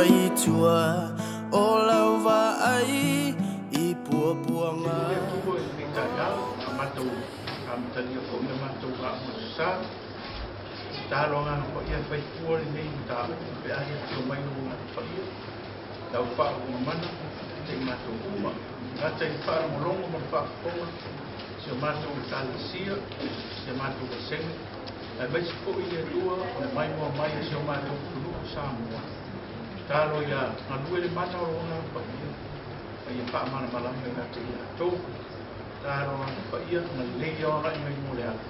mai tua o lau vaai i puapuaga. Le Atua i lenei taeao, a matou amatalia foi le matou aoga sasa. Tatalo Agaga Paia e fai fua lenei mataupu pe a e afio mai lou Agaga Paia, lau faafofoga mana te i matou uma. Gata i le faalogologo ma le faafofoga si o matou Ekalesia, si a matou vasega, aemaise foi le Atua o le maimoa mai a si o matou atunuu o Samoa. Tatalo ia galue le mana o lou Agaga Paia, ma ia faamalamalama ia te i latou. Tatalo Agaga Paia, agalelei ao agai mai mo le ala,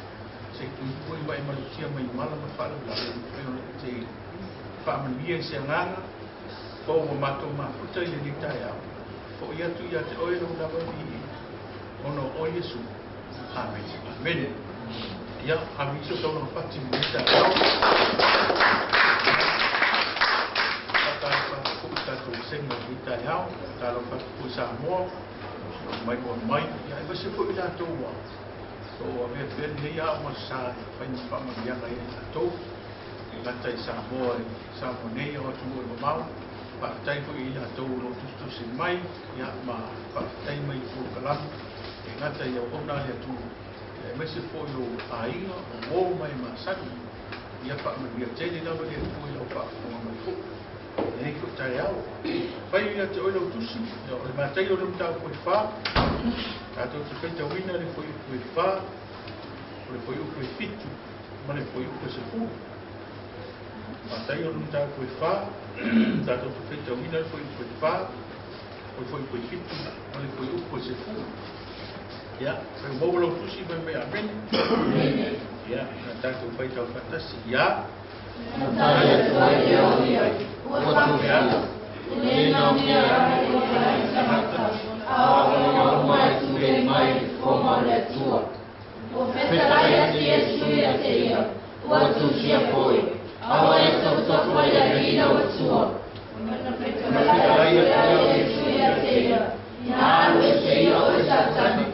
se i tuipui ma e malutia mai mala ma faalavelave e mafai ona e te faamanuia i se agaga fou ua matou mafuta i lenei taeao. Fo'i atu ia te oe lou lava viiga, ona o oe Iesu. Amene. Amene. Ia, alu iso taulaga fati i lenei taeao. Faatalofa atu foi i tatou vasega i lenei taeao. Faatalofa atu foi i Samoa, mai moa mai. Ia, aemaise foi i latou ua o avea pea lenei aoga sa e fai ma faamanuiaga ia i latou. E gata i Samoa, i Samoa nei o atunuu e mamao. Faafetai foi i latou o lo o tusitusi mai, ia, ma faafetai mai i polokalame. E gata i auauna a le Atua, aemaise foi o aiga, o uo ma e masani. Ia faamanuia tele lava le Atua i lau faafofoga mai foi lenei foi taeao. Fai ia te oe lau tusi, ia, o le Mataio o le mataupu e 4, tatou te faitauina le fuaiupu e 4, o le fuaiupu e 7, ma le fuaiupu e 10. Mataio o le mataupu e 4, tatou te faitauina le fuaiupu e 4, o le fuaiupu e 7, ma le fuaiupu e 10. Ia, fai maua lau tusi mai mai amene. Ia, na tatou faitau faatasi. Ia. Na tali atu ai lea o ia, ua tusia, e le naomia e ave e ola ai tagata, a o auaunaga uma e tulei mai i le fofoga o le Atua. Ua fetalai atu Iesu ia te ia, ua tusia foi, aua e tofotofo i le Alii lau Atua. Na fetalai atu lea o Iesu ia te ia, ina alu ese ia oe Satani,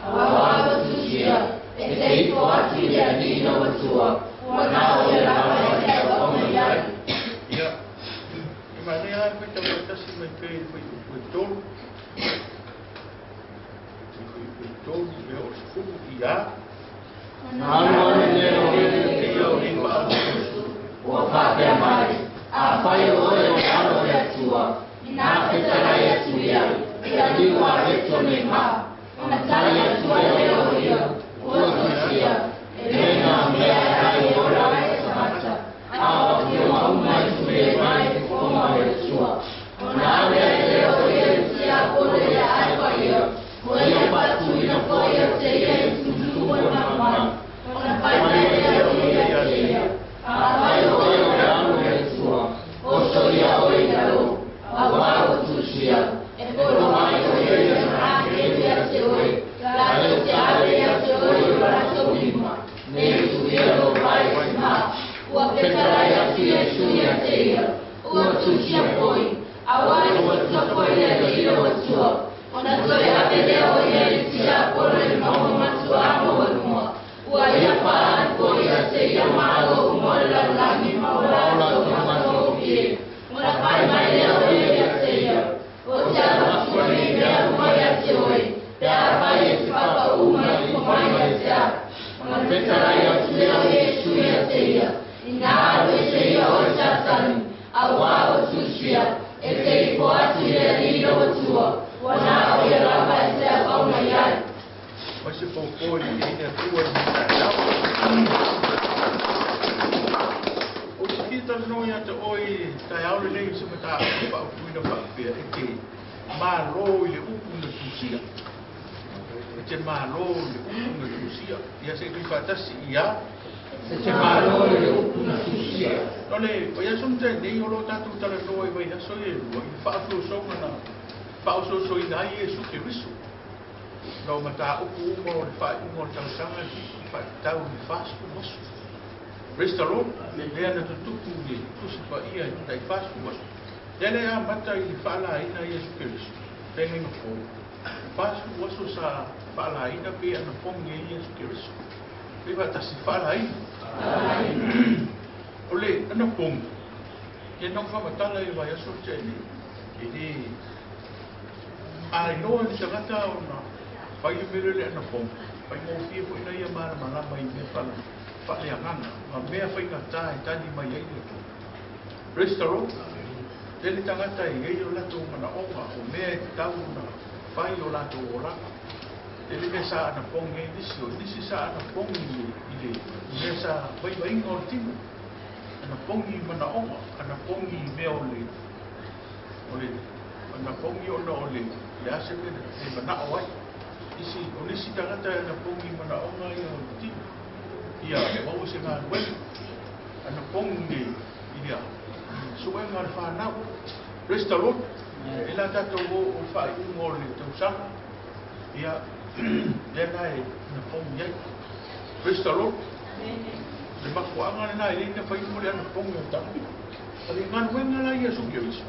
auā ua tusia, e te ifo atu i le Alii lau Atua, ua na o ia lava e te auauna i ai. Ia, e manaia lava le faitau faatasi mai pea i le fuaiupu e 3. Le fuaiupu e 3, e oo i le 10, ia. Na alu alu lea o Ia o nei faaosooso. Ua faapea mai, afai o oe o le Alo o le Atua, ina fetalai atu ia, ia liu areto nei ma. Ona tali atu ai lea o ia, ua tusia, e le naomia e ai e ola ai se tagata, a o afioga uma e tulei mai i le fofoga o le Atua. Ona ave ai lea o ia i le tiapolo ia ae ia, ua ia faatuina foi ia te ia i tututu o le manumanu. Ona fai mai lea o ia ia te ia, afai o oe o le Alo o le Atua, oso ia oe i lalo, auā ua tusia, e polo mai o ia i ana agelu ia te oe, latou te ave ia te oe i o latou lima, ne i tuia lou vae i se mā. Ua fetalai atu Iesu ia te ia, ua tusia foi, auā e tofotofo i le Alii lau Atua. Ona toe ave lea o ia i le tiapolo i le mauga matuā maualuga, ua ia faaalu foi ia te ia malo uma o le lalolagi ma o latou matagofie. Ona fai mai lea o ia ia te ia, ou te avatua nei mea uma ia te oe, pe afai e te papaū mai ifo mai ia te au. Ona fetalai atu lea o Iesu ia te ia, ina alu ese ia oe Satani, auā ua tusia, e te ifo atu i le Alii lau Atua, ua na o ia lava e te auauna i ai. Mai se fofo i le Atua i lenei taeao. Ou te fia talanoa ia te oe i le taeao lenei i se mataupu faaupuina faapea, e te malo i le upu na tusia. E te malo i le upu na tusia. Ia se i tui faatasi ia. E te malo i le upu na tusia. O le vaiaso na tea nei o lo o tatou talanoa i vaiaso ia e lua i le faaosoosoga na faaosoosoina ai Iesu Keriso. Na o mataupu uma o le faaiuga o le tausaga lenei i faatatau i le 40 aso. Praise the Lord. Lea na tutupu i le Tusi Paia i le tai 40 aso. Lea le amata i le faalaina Iesu Keriso, feagaiga fou. 40 aso sa faalaina pe ana pogi ai Iesu Keriso. Pe faatasi faalaina. O le ana pogi, Ia na ou faamatala i le vaiaso na tea nei, e lē a iloa e le tagata ona fai le mea lea o le anapogi, faigofie foi ona ia malamalama i mea faaleagaga ma mea faigata e tali mai ai le Atua. Praise the Lord. Tele tagata e i ai o latou manaoga o mea e tatau ona fai i o latou olaga. Tele mea sa anapogi ai nisi, o nisi sa anapogi i le mea sa vaivaiga o le tino. Ana pogi i manaoga, ana pogi i mea o le, o le, ana pogi ona o le, le a se mea e manao ai. Isi, o nisi tagata e ana pogi i manaoga ia o le tino, ia maua se galuega. Ana pogi i le, i le a, suega o le fanau. Praise the Lord. E la tatou o o le faaiuga o le tausaga, ia, lea la e na pogi ai. Praise the Lord. Le mafuaaga lena e le na fai uma le anapogi o le tagata. O le galuega la Iesu Keriso,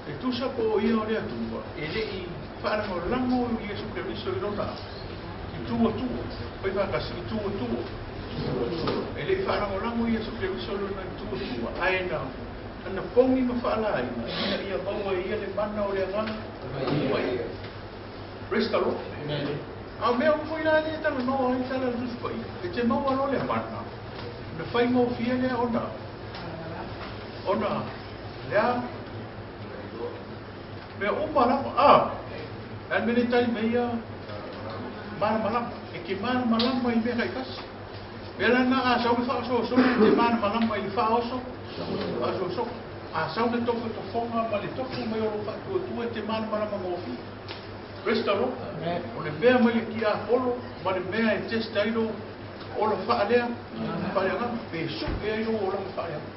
e tusa po o ia o le Atua, e le i faalagolago Iesu Keriso i lona i tu Atua. Fai faatasi, i tu Atua. E le i faalagolago Iesu Keriso i lona i tu Atua, ae na anapogi ma faalaina ina ia maua e ia le mana o le Agaga Paia. Praise the Lord. A o mea uma foi la lea e talanoa ai tala a le Tusi Paia, e te maua loa le mana, ona faigofie lea ona, ona, le a? Mea uma lava, a! Le a le mea lea e tali mai ia? Malamalama. E te malamalama i mea taitasi. Mea la lena a sau le faaosoosoga e te malamalama i le faaoso, faaosoosoga. A sau le tofotofoga ma le tofu mai o lou faatuatua e te malamalama gofie. Praise the Lord. O le mea mai le tiapolo ma le mea e test ai lou ola faalea, faaleagaga, pe sue ai lou olaga faaleagaga.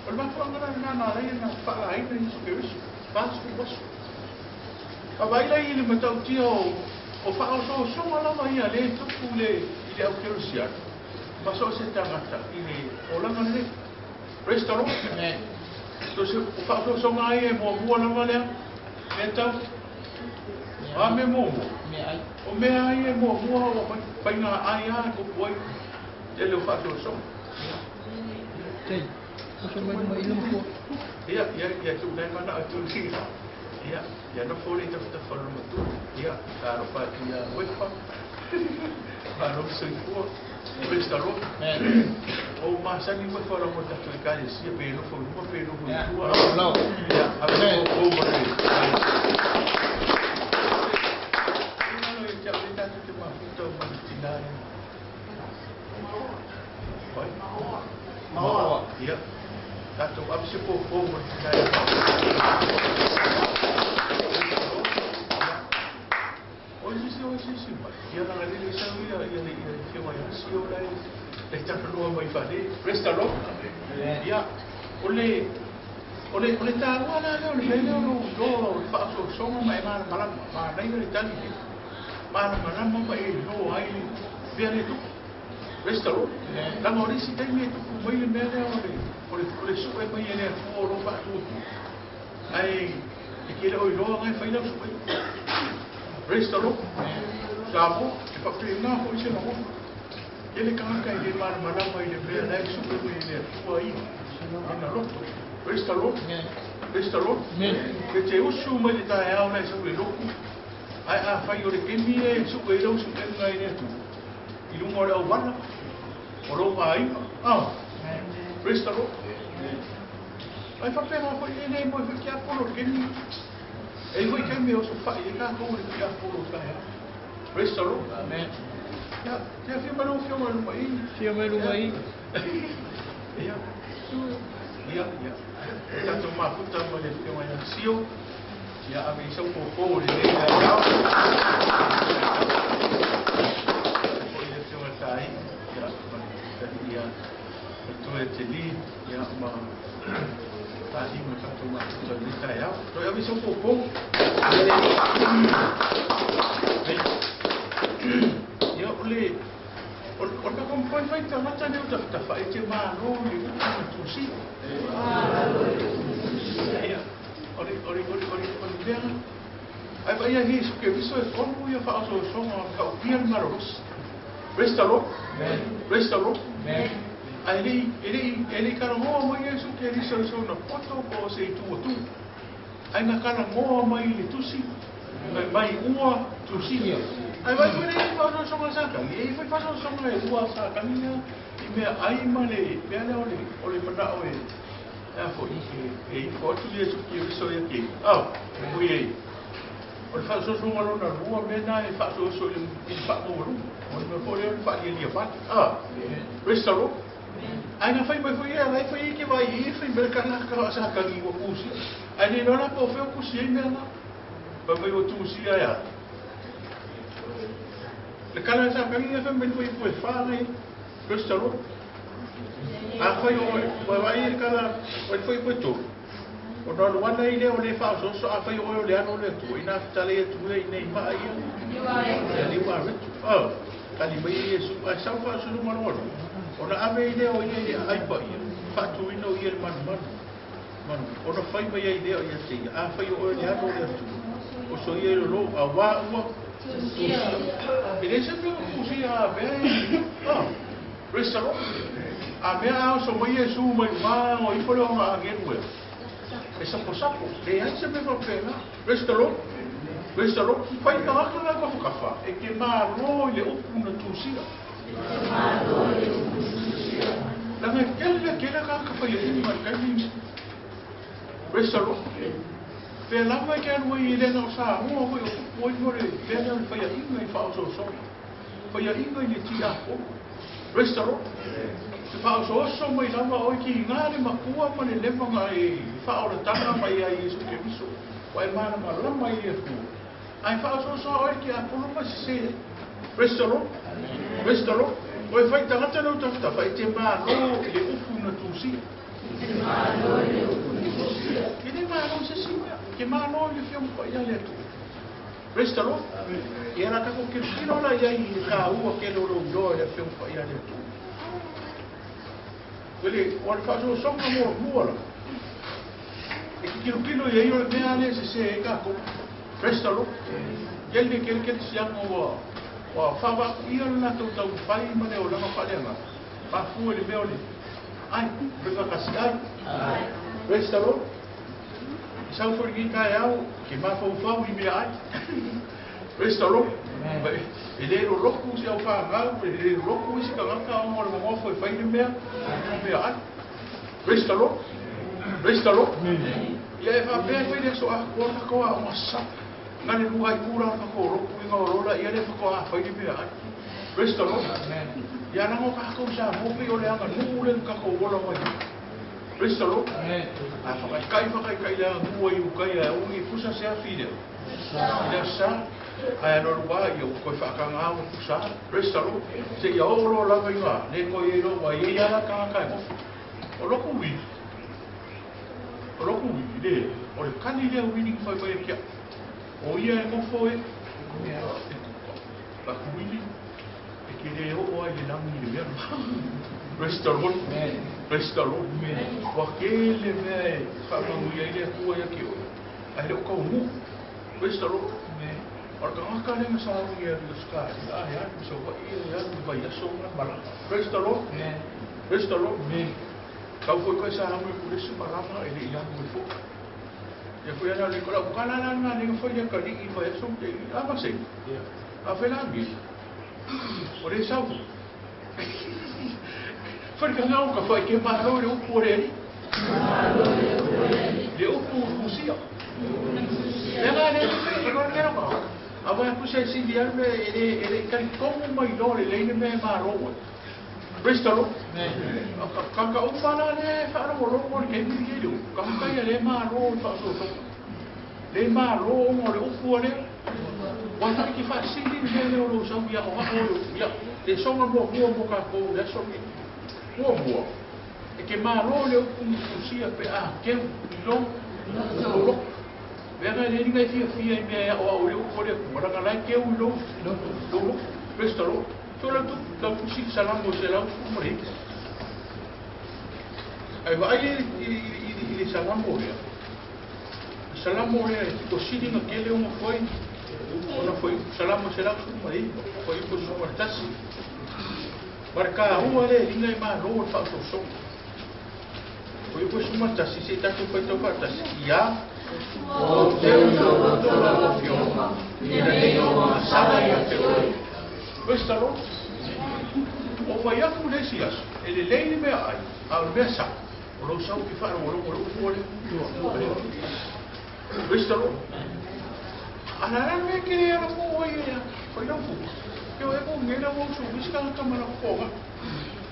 O le mafuaaga la lena na ala ai ona faalaina Iesu Keriso, 40 aso. A vaai la i le matautia o faaosoosoga lava ia lea e tupu i le au kerisiano ma so o se tagata i le olaga lenei. Praise the Lord. So se o faaosoosoga lava ia e muamua lava lea mea tau. A mea muamua? O mea lava ia e muamua ua mai faiga ai lava e tupu ai tele o faaosoosoga. Ia, ia, ia tuu nai manao e tuu Ia, ia nofo le i tafatafa o le matua. Ia, talofa atu ia Uefa. Malo le soifua. Praise the Lord. O masani Uefa la mo tatou Ekalesia pe nofo i luma pe nofo i tua. Ia, ave se fofo ma le. Malo ia te au le tatou te mafuta ma le tina ia. Vai. Maoa. Ia. Tatou ave se fofo ma le tina ia. O isi o isi mai. Ia langa lele sau ia ia le ia le fioga ia sio la e talanoa mai fale. Praise the Lord. Ia o le o le o le taua la lea o le mea lea o lou iloa o le faaosoosoga ma e malamalama. Manaia le tali lea. Malamalama ma e iloa ai le mea lea e tupu. Praise the Lord. Leaga o le isi taimi e tupu mai le mea lea o le o le o le sue mai e le Atua o lou faatuatua. Ae e te le o iloa na e fai lau sue. Praise the Lord. Samoa, e faapena foi se lagona. Tele tagata e le malamalama i le mea la e sue mai e le Atua i lona loto. Praise the Lord. Praise the Lord. E te usu mai le taeao la e sau le lotu. Ae afai o le taimi e sue ai lau suega i le Atua i luga o le auala o lou aiga. Ah. Praise the Lord. Ae faapena foi e le moe foi tiapolo i le taimi. E i ai foi taimi e oso fai ai tatou i le tiapolo o taeao. Praise the Lord. Amen. Ia, te afio mai lau afioga i luma i. Afio mai luma i. Ia, ia, ia. Tatou mafuta ma le afioga ia Sio. Ia ave i sau fofo i lenei taeao. Foi le afioga Tai, ia, ma le alii ia Matua e te li, ia, ma tahi ma tatou mafuta i lenei taeao. Toe ave i sau fofo. Ia, o le o le tatou faifai tagata lea o tafatafa e te malo i le upu ma tusi. Ia, o le, o le, o le, o le, o le mea ae vaai ia Iesu Keriso e tonu ia faaosoosoga ma taupia le malolosi. Praise the Lord. Amen. Praise the Lord. Amen. Ae le i kalagoa mai Iesu Keriso i sona poto po o se itu atu. Ai na kalagoa mai i le tusi, mai ua tusia. Ai vai foi le faasoasoga sa kagi, e foi faasoasoga e ua sa kagi lea i mea ai ma le mea lea o le manao e a foi e ifo atu Iesu Keriso ia ke. Au, ui ei. O le faasoasoga lona lua mea na e faasoaso i le faamaualuga. O le mea foi lea o le faalialia fale. Ah, praise the Lord. Ai na fai mai foi ia lai fai ke vai i fai mea kana ka sa kagi ua kusia. Ai le lola po feo kusia i mea na. Pa mai o tusia ya. Le kala sa kagi ia fai mai foi foi fa nei. Praise the Lord. A fai o vai vai le kala o foi foi tu. O no luana i le o le faasoso a fai o o le ano le tu ina fitale e tu e nei ma ia. Ia liu a ritu. Oh, kali mai Iesu ai sau faasulu malolo. O na ave i lea o ia i ai pa ia. Faatuina o ia le manumanu. Manu. O na fai mai ai lea o ia te ia. A fai o le ano le atu. O so ia i lolo a wā ua. E le se mea kusia a mea e. Oh, praise the Lord. A mea a o so mai Iesu mai ngā o ifo le o ngā angelu e. E sapo sapo. Le ai se mea whapena. Praise the Lord. Praise the Lord. Whai tagata ngā kawhakafa. E ke māro i le upu na tūsia. Langa kele kele ka ka whai e mai kai ni. Praise the Lord. Pea lava ke alu i le na o sa hoa hoi o tupu oi mo le pea lea o le whai a inga i whaososoga. Whai a inga i le tia o. Praise the Lord. Te whaososo mai lava oi ki ngā le makua ma le lemanga e whaoratanga mai ai Iesu Keriso. Wa e mana malama i le atua. Ai whaososo oi ki apolo ma se. Praise the Lord. Praise the Lord. O e whai tangata nau tawhitafa e te mālo i le upu na tūsia. E le mālo se si mea. Ke mālo i le whio mpa ia le atu. Praise the Lord. E ara kako ke kilo la ia i ka ua ke lolo uloa i le whio mpa ia le atu. Wele, o le whaasosoga mua mua la. E ki kilo kilo ia i o le mea ale se se e kako. Praise the Lord. Kele kele kele sianga ua. Wa whawa ia le latou tau whai ma le o langa whaleanga. Mafua le mea o le. Ai, peka kasi ai. Praise the Lord. I sau foi ki kai au, ke mawhau i mea ai. Praise the Lord. E le ro roku si au whangau, e le roku i si kangaka o le mongofo e whai le mea, mea ai. Praise the Lord. Praise the Lord. Ia e whapea whai le so a kua kakoa o masa. Ngā le lua i kura o kako roku i ngā orola, ia le whakoa a whai le mea ai. Praise the Lord. Ia nango kako sa mopi o le anga nuu le kako ola mai. Praise the Lord. A whakaikai whakaikai le anga nua i ukai a ungi pusa se a whirea. Ia sa, ai ano rua ia koe whakanga au pusa. Praise the Lord. Se ia oro lava i ngā, ne koe e roa, ia ia la kanga kai mofu. O loko wili. O loko wili, le. O le kani lea wili ki whai mai e kia. O ia e ngofo e. E kuka. La kuwili. E ke le o ai le langi le mea. Praise the Lord. Praise the Lord. Wa ke le mea e whamanui ai le atua ia ki oe. Ai le o kau mu. Praise the Lord. O le kangaka le nga saungi a le skari. Ai ai sa wa ia ia ni vai aso nga malanga. Praise the Lord. Praise the Lord. Kau foi koe sa hamu ku le su malanga e le ia mu fo. Ia foi ana le kola ukala la nga le foi ia kali i vai aso te a ma se. A fe la mi. O le sau. Foi ka ngau ka foi ke malo le upu le ni. Le upu kusia. Le nga le le ko le ko. A vai ku se si di arme e le kai komu mai lo le le me malo. Praise the Lord. Ka ka umala le fa ro ro mo ke mi ke lu. Ka ka ia le malo fa so so. Le malo mo le upu le. Wa ta ki fa si di le le ro sa ia o ha o ia. Le songa mo mo mo ka ko le so mi. Mo mo. E ke malo le upu kusia pe a ke lo lo. Venga le ngai fia fia i mea o o le upu le ku la la ke u lo lo lo. Praise the Lord. Tola tu la pusi salamo se la upu mo le. Ai va ai i le salamo le. Salamo le ko sili nga kele o foi. Ona foi salamo se la upu mo le. Foi ko so tasi. Ma le kāua le liga e malo o le faaosoosoga. O ia foi sumatasi se i tatou faitau faatasi ia. Ua ou teu i lou loto lau Afioga, ina ne i ou agasala ia te oe. Praise the Lord. Ua ou fai atu le isi aso, e lelei le meaai, a o le mea sao, o lou sau e te faalogologo i le upu a le Atua. Praise the Lord. A la la mea ke le ala po ai e fai lau fuka. Ke o e ko ngela ua usu wisi ka ngata mana ko ga.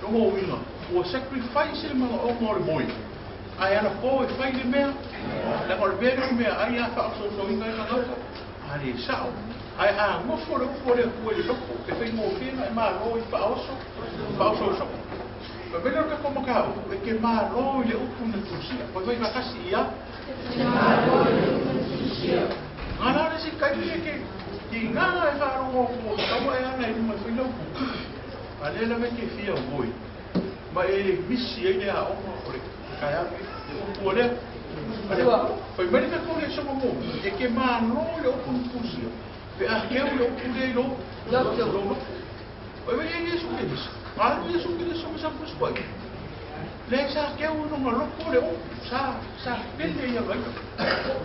No mo winga, ua sacrifice le mana o mo le moi. Ai ala po e fai le mea, la o le mea le mea ai a fa so so inga inga ngata. A le sao, ai a ngofo le upo le ku le loko, e fai mo fina e ma lo i pa oso, pa oso so. Pa vele ka ko makau, e ke ma lo i le upu na tusia. Pa vai kasi ia. E malo i le upu na tusia. Ngā le si kai e ke ki ngā e whaarongo ko taua e ana i runga whai laupu. A le lawe ke fia voi. Ma e misi ai le a onga o le kai ake, le upu o lea. A le whai mai ka kore songa mo, e ke māno le upu na tusia. Pe a keu le upu le i lo, lo lo. Whai mai e Yesu Keriso. Ngā Yesu Keriso ma sa puspoi. Le sa keu no ngā loko le upu, sa pele ia vai.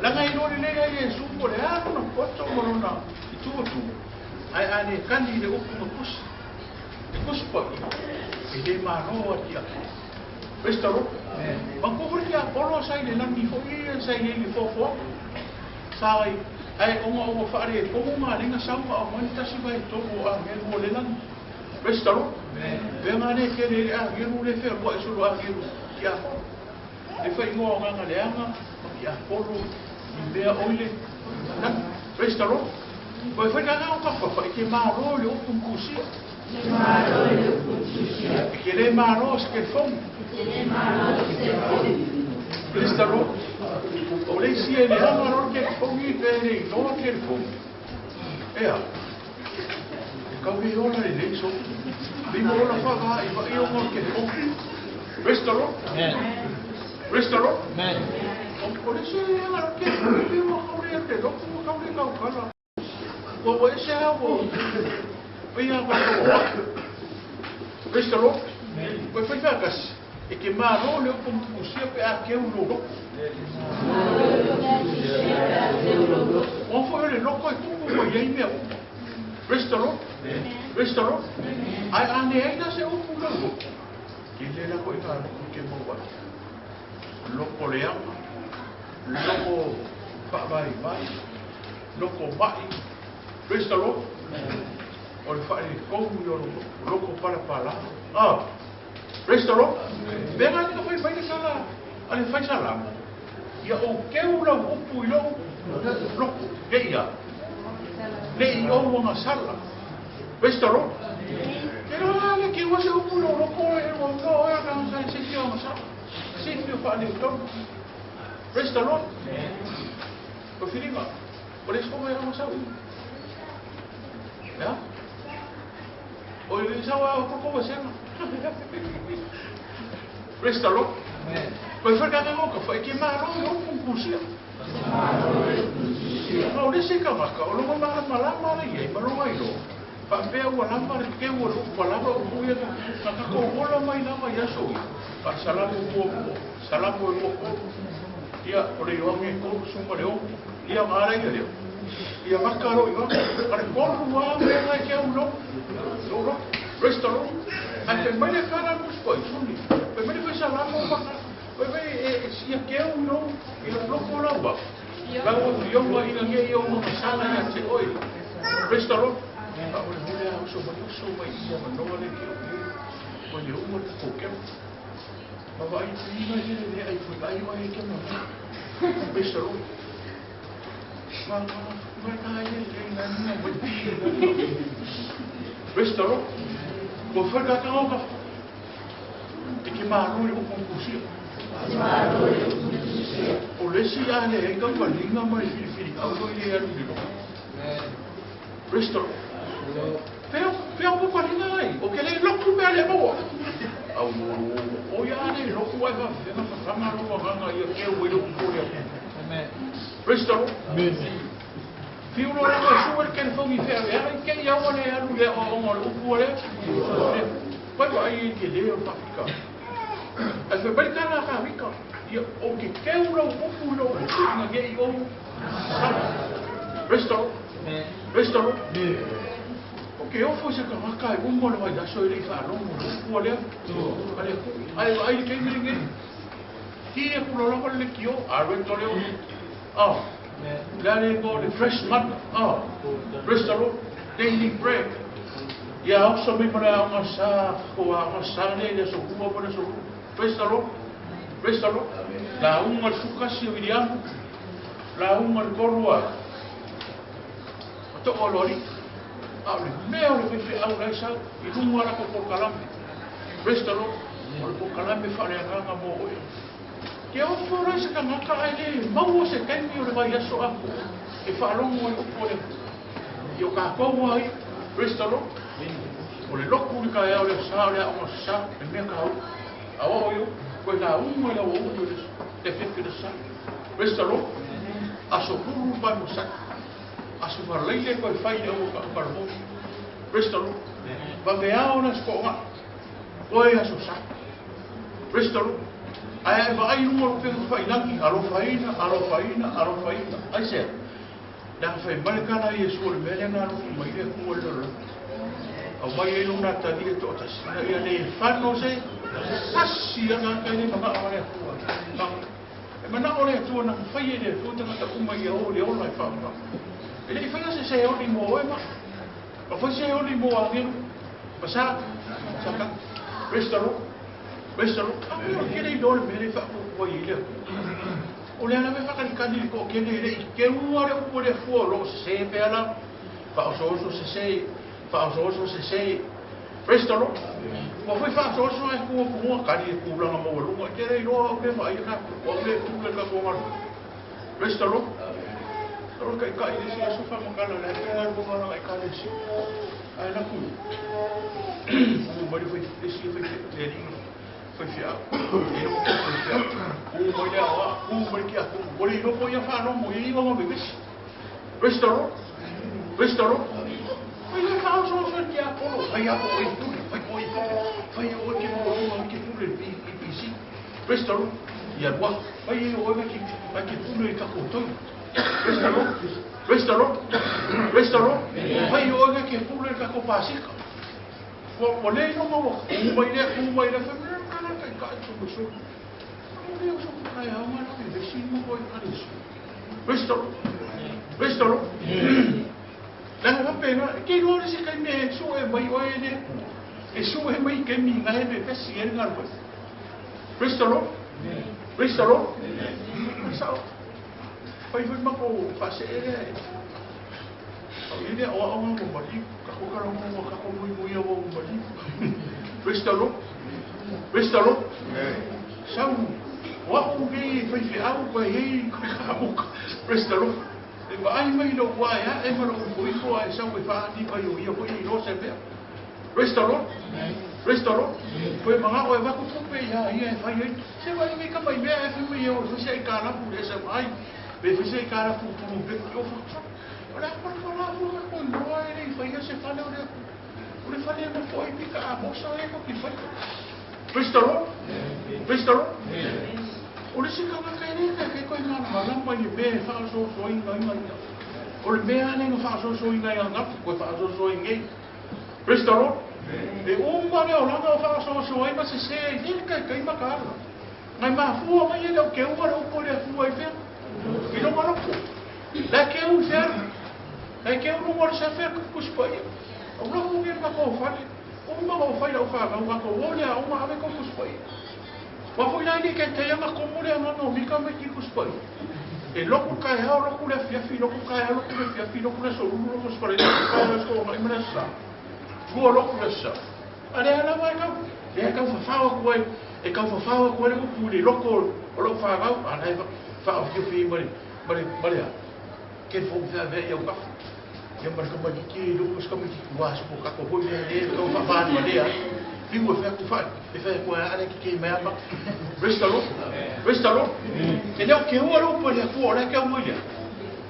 Langa i lori le ia Yesu po le aro na poto mo lona i tua tu. Ai ane kani le upu na kusi. E kusi pa i. E le maro a tia. Praise the Lord. Mang kofori ia polo sa i le langi fo i sa i le le fofo. Sa ai ai onga onga whaare e komo ngā lenga sauma o mani tasi vai tō a ngeru o le langi. Praise the Lord. Venga ne ke le a ngeru le whea rua e solo a ngeru ki a polo. Le whai ngoa nganga leanga ma ki a polo i mea oile. Praise the Lord. Koe whai nganga o kawha e ke māro le upu mkusia. E malo i le upu tusia. E ke le māro se ke fongu. E ke le malo se fongu. Praise the Lord. O le sia e le anga roro ke fongu i pere i loa ke le fongu. Ea. E kau he ola le lei so. Lima ola whaga i wa i o ke fongu. Praise the Lord. Amen. Praise the Lord. Amen. O le sia e le anga roro ke fongu i ua kau le te loku ua kau le kau kala. Ua ua ese hau o. Pei a wā. Praise the Lord. Koe whai whakasi. E ke māro le upu mtukusia pe a keu lo loko. O fo le loko e tupu mo iai mea upu. Praise the Lord. Praise the Lord. Ai ane aina se upu lo loko. Ke le la koe ngā loko ke maua. Loko leanga. Loko whaavai vai. Loko mai. Praise the Lord. O le whae komu i o loko palapala. Ah. Praise the Lord. Venga ni ka whai le sala a le whai salamo. Ia o keu lau upu i lou loko. Ke ia. Le i o wanga sala. Praise the Lord. Ke roa le ke ua se upu lou loko e ua ngā oea ka ngā se fio ngā sala. Se fio wha le tonu. Praise the Lord. O whiringa. O le skonga ia ngā sau. Ya? O le sau a koko wa sena. Praise the Lord. Koe whaka ngā ka whai ke māro i opu kusia. O le se ka waka, o longa mara malama le iei, malonga i lo. Whaapea ua lama le ke ua lupu lava o puia ka kako ola mai lava i aso i. Pa salamu mua mua, salamu e mua kolu. Ia, o le ioange kolu suma le o. Ia ngā ia leo. Ia maka ro i waka. Are kolu wā mea ngai ke au lo. Lo lo. Praise the Lord. Ai te mai le kara muspo i suni. Pe mai le whai salamu waka. Pe mai e sia ke au lo. I lo loko laua. Lau o ina nge i o mga sala ia te oi. Praise the Lord. Pa o le hule a uso mai uso mai ia manoa le ke o e. Ko le uma le kōkeo. Ma vai pina i le ai fui ai o e ke mama. Praise the Lord. Ma ma ka ai le na na mo. Praise the Lord. Ko whaka ka o ka. Te ke māro le upu kusia. O le si a le e kau linga mai whiriwhiri au i le aru le loko. Praise the Lord. Pea o pa linga ai. O ke le loku mea le maua. Au o ia le loku ai wa whenga whakanga roa nganga ia ke ue le upu le aku. Amen. Praise the Lord. Amen. Whiu lo langa e suwe ke le whangi whea wea. Ke i awa le aru le o onga le upu le. Pai Vaai i te leo whakika. Ai whai mai tāna ka wika. Ia o ke keu rau upu i rau upu i ngā ngei o sa. Praise the Lord. Praise the Lord. O ke ofo se ka waka e umo le wai aso i rei whaalongo le upu a lea. A lea ku. Ai vaai le keimi le ngei. Ki e kula lava le kio. A rento leo. Ah. Le ale ngo le fresh manna. Ah. Praise the Lord. Daily bread. Ia oso mai ma le aoga sa, ko aoga sa lea i le aso 2 ma le aso 2. Praise the Lord. Praise the Lord. Lauga le 11 o Viliamu, lauga le 3 a To'o Aloalii. A o le mea o le faifeau la e sau i luga o latou polokalame. Praise the Lord. O le polokalame faaleagaga mo oe. Ke ofo la se tagata ae le maua se taimi o le vaiaso atoa e faalogo ai upu a le Atua. I o tatou ai, praise the Lord, o le lotu i le taeao le sa o le aoga sa, le mea taua. A o i koe lauga i le aoauli o le afiafi o le sa. Praise the Lord. Aso lulu le pae masai. Aso falaile koe fai le aua ka Praise the Lord. Vaveao le aso to'oga'i. Koe aso sa. Praise the Lord. Ae ae vaai i luga o le upega tafailagi, alofaina, alofaina, alofaina. Aisea? Leaga fai mai le tala a Iesu o le mea lea na alofa mai le Atua i le lalolagi. Aumai ai lona atalia e toatasi, ina ia le fano se tasi agaga i le manao a le Atua. E manao le Atua na fai e le Atua tagata uma ia o le ola e whaamana. E le i whaia se seoni mō oe ma. Ma fai seoni mō agelu. Ma sa, sa ka. Praise the Lord. Praise the Lord. A o kele i le mea le whaakukua i le Atua. O le ala me whakalikali le to'atele e le i keua le upu a le Atua o lo o sesē pea la, faaosooso sesē, faaosooso sesē. Praise the Lord. Ua foi faaosooso ae tu atu mua kali e tulaga maualuga. E te le iloa au le vaai a tatou, o au le pule le tatou galuega. Praise the Lord. O le taitai le isi aso faamatala le ake galuega o lana ekalesia. Ae laku ua mai le fai le isi fai le alii faifeau, e loo faifeau, ku mai le aoao, ku mai le tiakono, ua le iloa po ia faalogo i ai iwa ma vevesi. Praise the Lord. Praise the Lord. Fai le faaosooso i le tiakono, fai a po i pule, fai po i pule, fai o ke maualuga o ke pule i PPC. Praise the Lord. Ia lua, fai e oe mai ke pule i kako toi. Praise the Lord. Praise the Lord. Praise the Lord. Fai o oe ke pule i kako pasika. Ua le iloa ua ku mai lea, ku mai lea, fai mai, kana taitai tu mo so. O le oso ku kai au ngā e vesi mo koe kalesia. Praise the Lord. Praise the Lord. Leaga faapena, e ke iloa le se taimi e sue mai oe e le Atua. E sue mai i taimi ina e vevesi ai le galuega. Praise the Lord. Praise the Lord. Sao. Fai foi matou faasee lea e. Au i lea aoaoga ua maliu. Kako ka rongo ua kako muimuia ua ua maliu. Praise the Lord. Praise the Lord. Sau, o a'u nei e faifeau koe hei koe ka Praise the Lord. E vaai mai lou ua e a'e ma lou ifoifo ae sau e faani mai o ia foi e iloa se mea. Praise the Lord. Praise the Lord. Koe mana'o e avatu tupe iā ia e fai ai. Se vaai nei ka mai mea e fai mai e o e fai se aitalafu i le SMI, pe fai se aitalafu i pulupeti o fatu. O le a palapala fua ka koe iloa e le i faia se fale o le Atua. O le fale e nofo ai pika a mosa e ko ki fai. Praise the Lord. Praise the Lord. O le isi tagata e le kaikai koe malamalama i le mea e faaosoosoina ia. O le mea lea na faaosoosoina e ananafi, koe faaosoosoina nei. Praise the Lord. E uma le olaga o faaosooso ai ma sesē ai le kaikai mataala. Ngai mafua mai e le o keua le upu a le Atua i fea? I lona loko. La e keu i fea? La e keu luga o le sefe a Tusi Paia. Au lahu nge le matou fale. Uma na ou fai lau fanau matou o le aoga ave kou Tusi Paia. Ua foi la i le taitai ana komo le agaga o Mika mai ki Tusi Paia. E loku le taeao, loku le afiafi, loku le taeao, loku le afiafi, loku le aso lulu, loku le aso faleina, loku le taeao, aso toonai ma le aso sa. Lua loku le aso sa. A lea lava e tau, lea e tau fafao atu ai, e tau fafao atu ai le upu i le loko o lau fanau, a la e faaofiofi ai ma le, ma le, ma le a? Ke fou feaveai au kafa. Ia ma le tamaitiiti e iloa se tamaitiiti ua aso po tatou foi lea le tau faafalualea ai. Fiu e fai atu fai, e fai atu ai a le kekē mai ama. Praise the Lord. Praise the Lord. E le o keua le upu a le Atua o la e kau ai lea.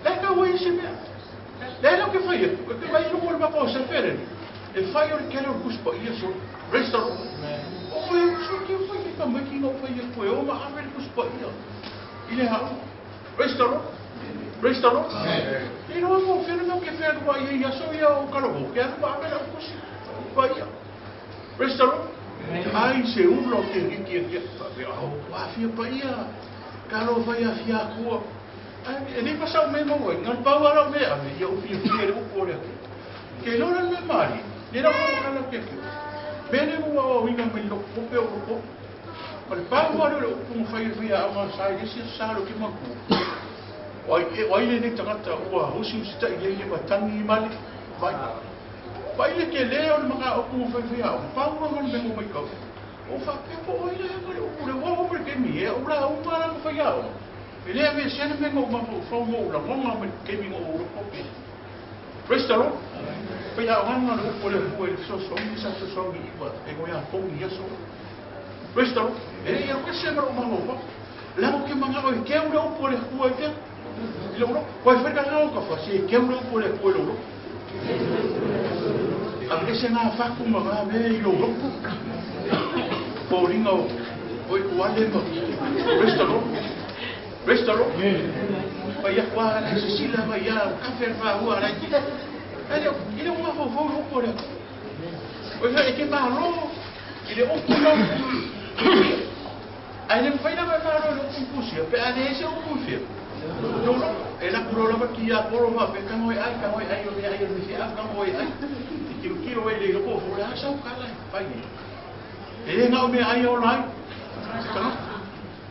La e kau ai i se mea. Lea le o ke fai atu, e ke mai i luga o le matou sefe le, e fai o le kele o le Tusi Paia solo. Praise the Lord. Paia i le hau. Praise the Lord. Praise the Lord. I loa mo fere mo ke fere wa ia ia so ia o kalo ke alu ma ave la kusi. Paia. Praise the Lord. Ai se ulo ke ki ki ki au afia paia. Kalo fai afia kua. Ai e le pasau me mo ngal pau ala me ave ia u fia fia le upo le. Ke lola le mari. Le la mo kala ke ke. Bene mo wa winga me lo pope o ko. O le pau ala le upo mo fai fia ama sai le se sa lo ke maku. Oi le nei tangata ua husi husi tai le le matangi mali. Vai. Vai le ke le o le maka upo mo fai fia o. Pau ma le mo mai kau. O fa pe po oi le ma le upo le wa o ke mi e o la o ma la mo fai ao. E le ave se le mo ma fo mo la mo ma ke mi o lo pope. Praise the Lord. Pai a nganga le upo le fu e so so mi sa so so mi iwa e go ya pongi ya so. Praise the Lord. E ia ke se ma o ma lo. La mo ke manga o ke o le upo le fu e ke. I lo ko e ka ngao ka fa se ke o le upo le fu e lo. A le se nga fa ku ma nga me i lo lo. Paulinga o o ale ma. Praise the Lord. Praise the Lord. Pai a kwa la se sila ma ia ka fe fa ua la ki. Ele ile uma fo fo upo le. O e ke ma lo ile upo lo. Ai le fai na ma lo upo pusia pe ale se upo fia. No no e la kuro la ki ya poro ma pe ka moi ai o me ai o me a ka moi ai. Ti kilo e le lo fo la sa ka la fai. E nga o me ai o lai.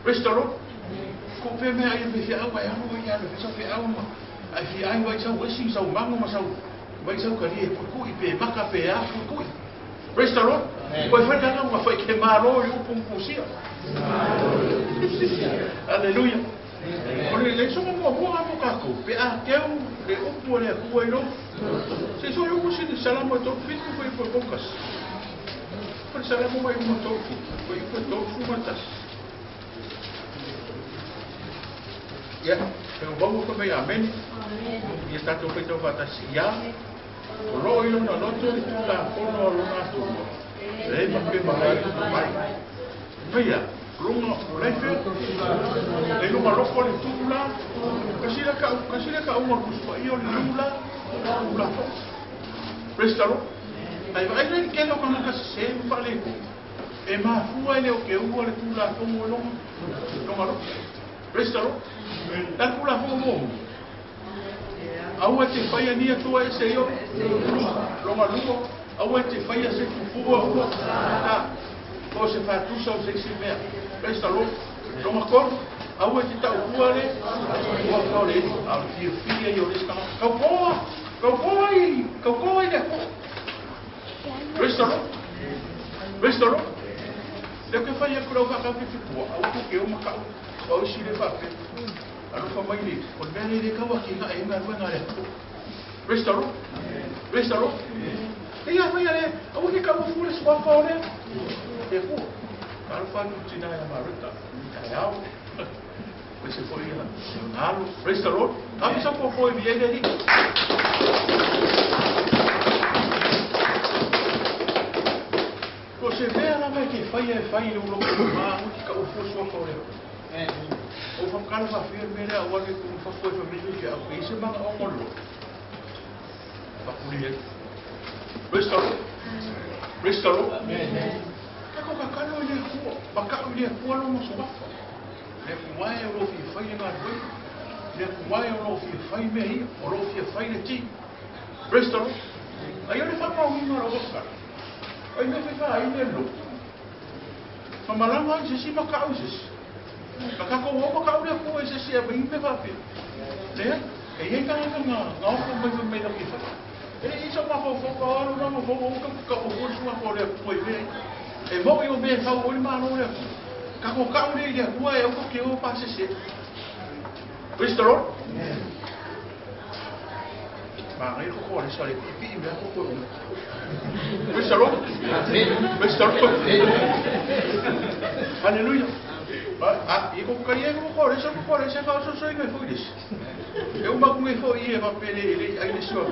Praise the Lord. Ko pe me ai me fia au ai alo ia le sa fe au ma. Ai fi ai wai sa wesi sa mango ma sa wai sa ka ri ku i pe maka pe a ku. Praise the Lord. Ko fa ka ma fa ke ma ro i upu pusia. Hallelujah. O le so mo mo mo ka ko pe a ke u le upu le ku ai lo. Se so yo si salamo to fit ku foi por bocas. Por salamo mai mo to fit foi por to fumatas. Ya, pero vamos con mi amén. Y está tu pecho fantasía. Lo oído no no tu la kono lo na tu. Le ma pe ma mai. Mira, lunga lefe. Le lunga lo ko le tula. Kasi la ka uma kuspa io le lula. Lula. Praise the Lord. Ai vai le ke lo kana ka se pa le. E ma fua le o ke u le tula ko lo. Lunga lo. Praise the Lord. La kula fo mo. Aua te whaia nia tua e se io. Longa luo. Aua te whaia se kufua ua. Ta. Ko se whatusa o se si mea. Praise the Lord. Longa koro. Aua te tau kua le. Ua kau le. Au fia fia i o le skanga. Kau koa. Kau koa i. Kau koa i le koa. Praise the Lord. Praise the Lord. Leo ke whaia kura o whakau ke whipua. Au ku ke o makau. Au si le whape. Alofa mai le, o le mea le kaua ki ngā e ngā rua ngā lea. Praise the Lord. Praise the Lord. E ia whaia le, au ke kaua fule suafa o lea. E fua. Ka alofa anu tina e maruta. Ka e au. Koe se foi ia. Ngalo. Praise the Lord. Ka misa po foi mi e le hi. Ko se mea la mai ke whaia e whai le ulo ko mā u ki kaua fule suafa o lea. O whakala whawhia me rea o ane ku whawhoi whamili ki au i se manga o ngolo. Whakuri e. Praise the Lord. Praise the Lord. Kako kakalo i le kua. Makau i le kua lo mo suafa. Le kuwae o lo fia whai le ngā rui. Le kuwae o lo fia whai me ia. O lo fia whai le ti. Praise the Lord. Ai o le whakao i ngā rawa whakara. Ai me whai ai me lo. Whamalanga ai se si makau se si. Ka ko o ka ure ko e se se me me fa pe. Le e e ka nga nga o mai mai lo ki fa. E i so ma fo fo ka ro na mo fo o ka ka o ko sua ko le ko e me. E mo i o me fa o le ma no le. Ka ko ka ure ia ku e o ko ke o pa se se. Praise the Lord. Ma ngai ko ko le sa le pi me ko ko. Praise the Lord. Praise the Lord. Hallelujah. Ah, e ko kai e ko le sa ko le sa fa so so ngai foi des. E uma ku ngai foi e va pele ele ai le so.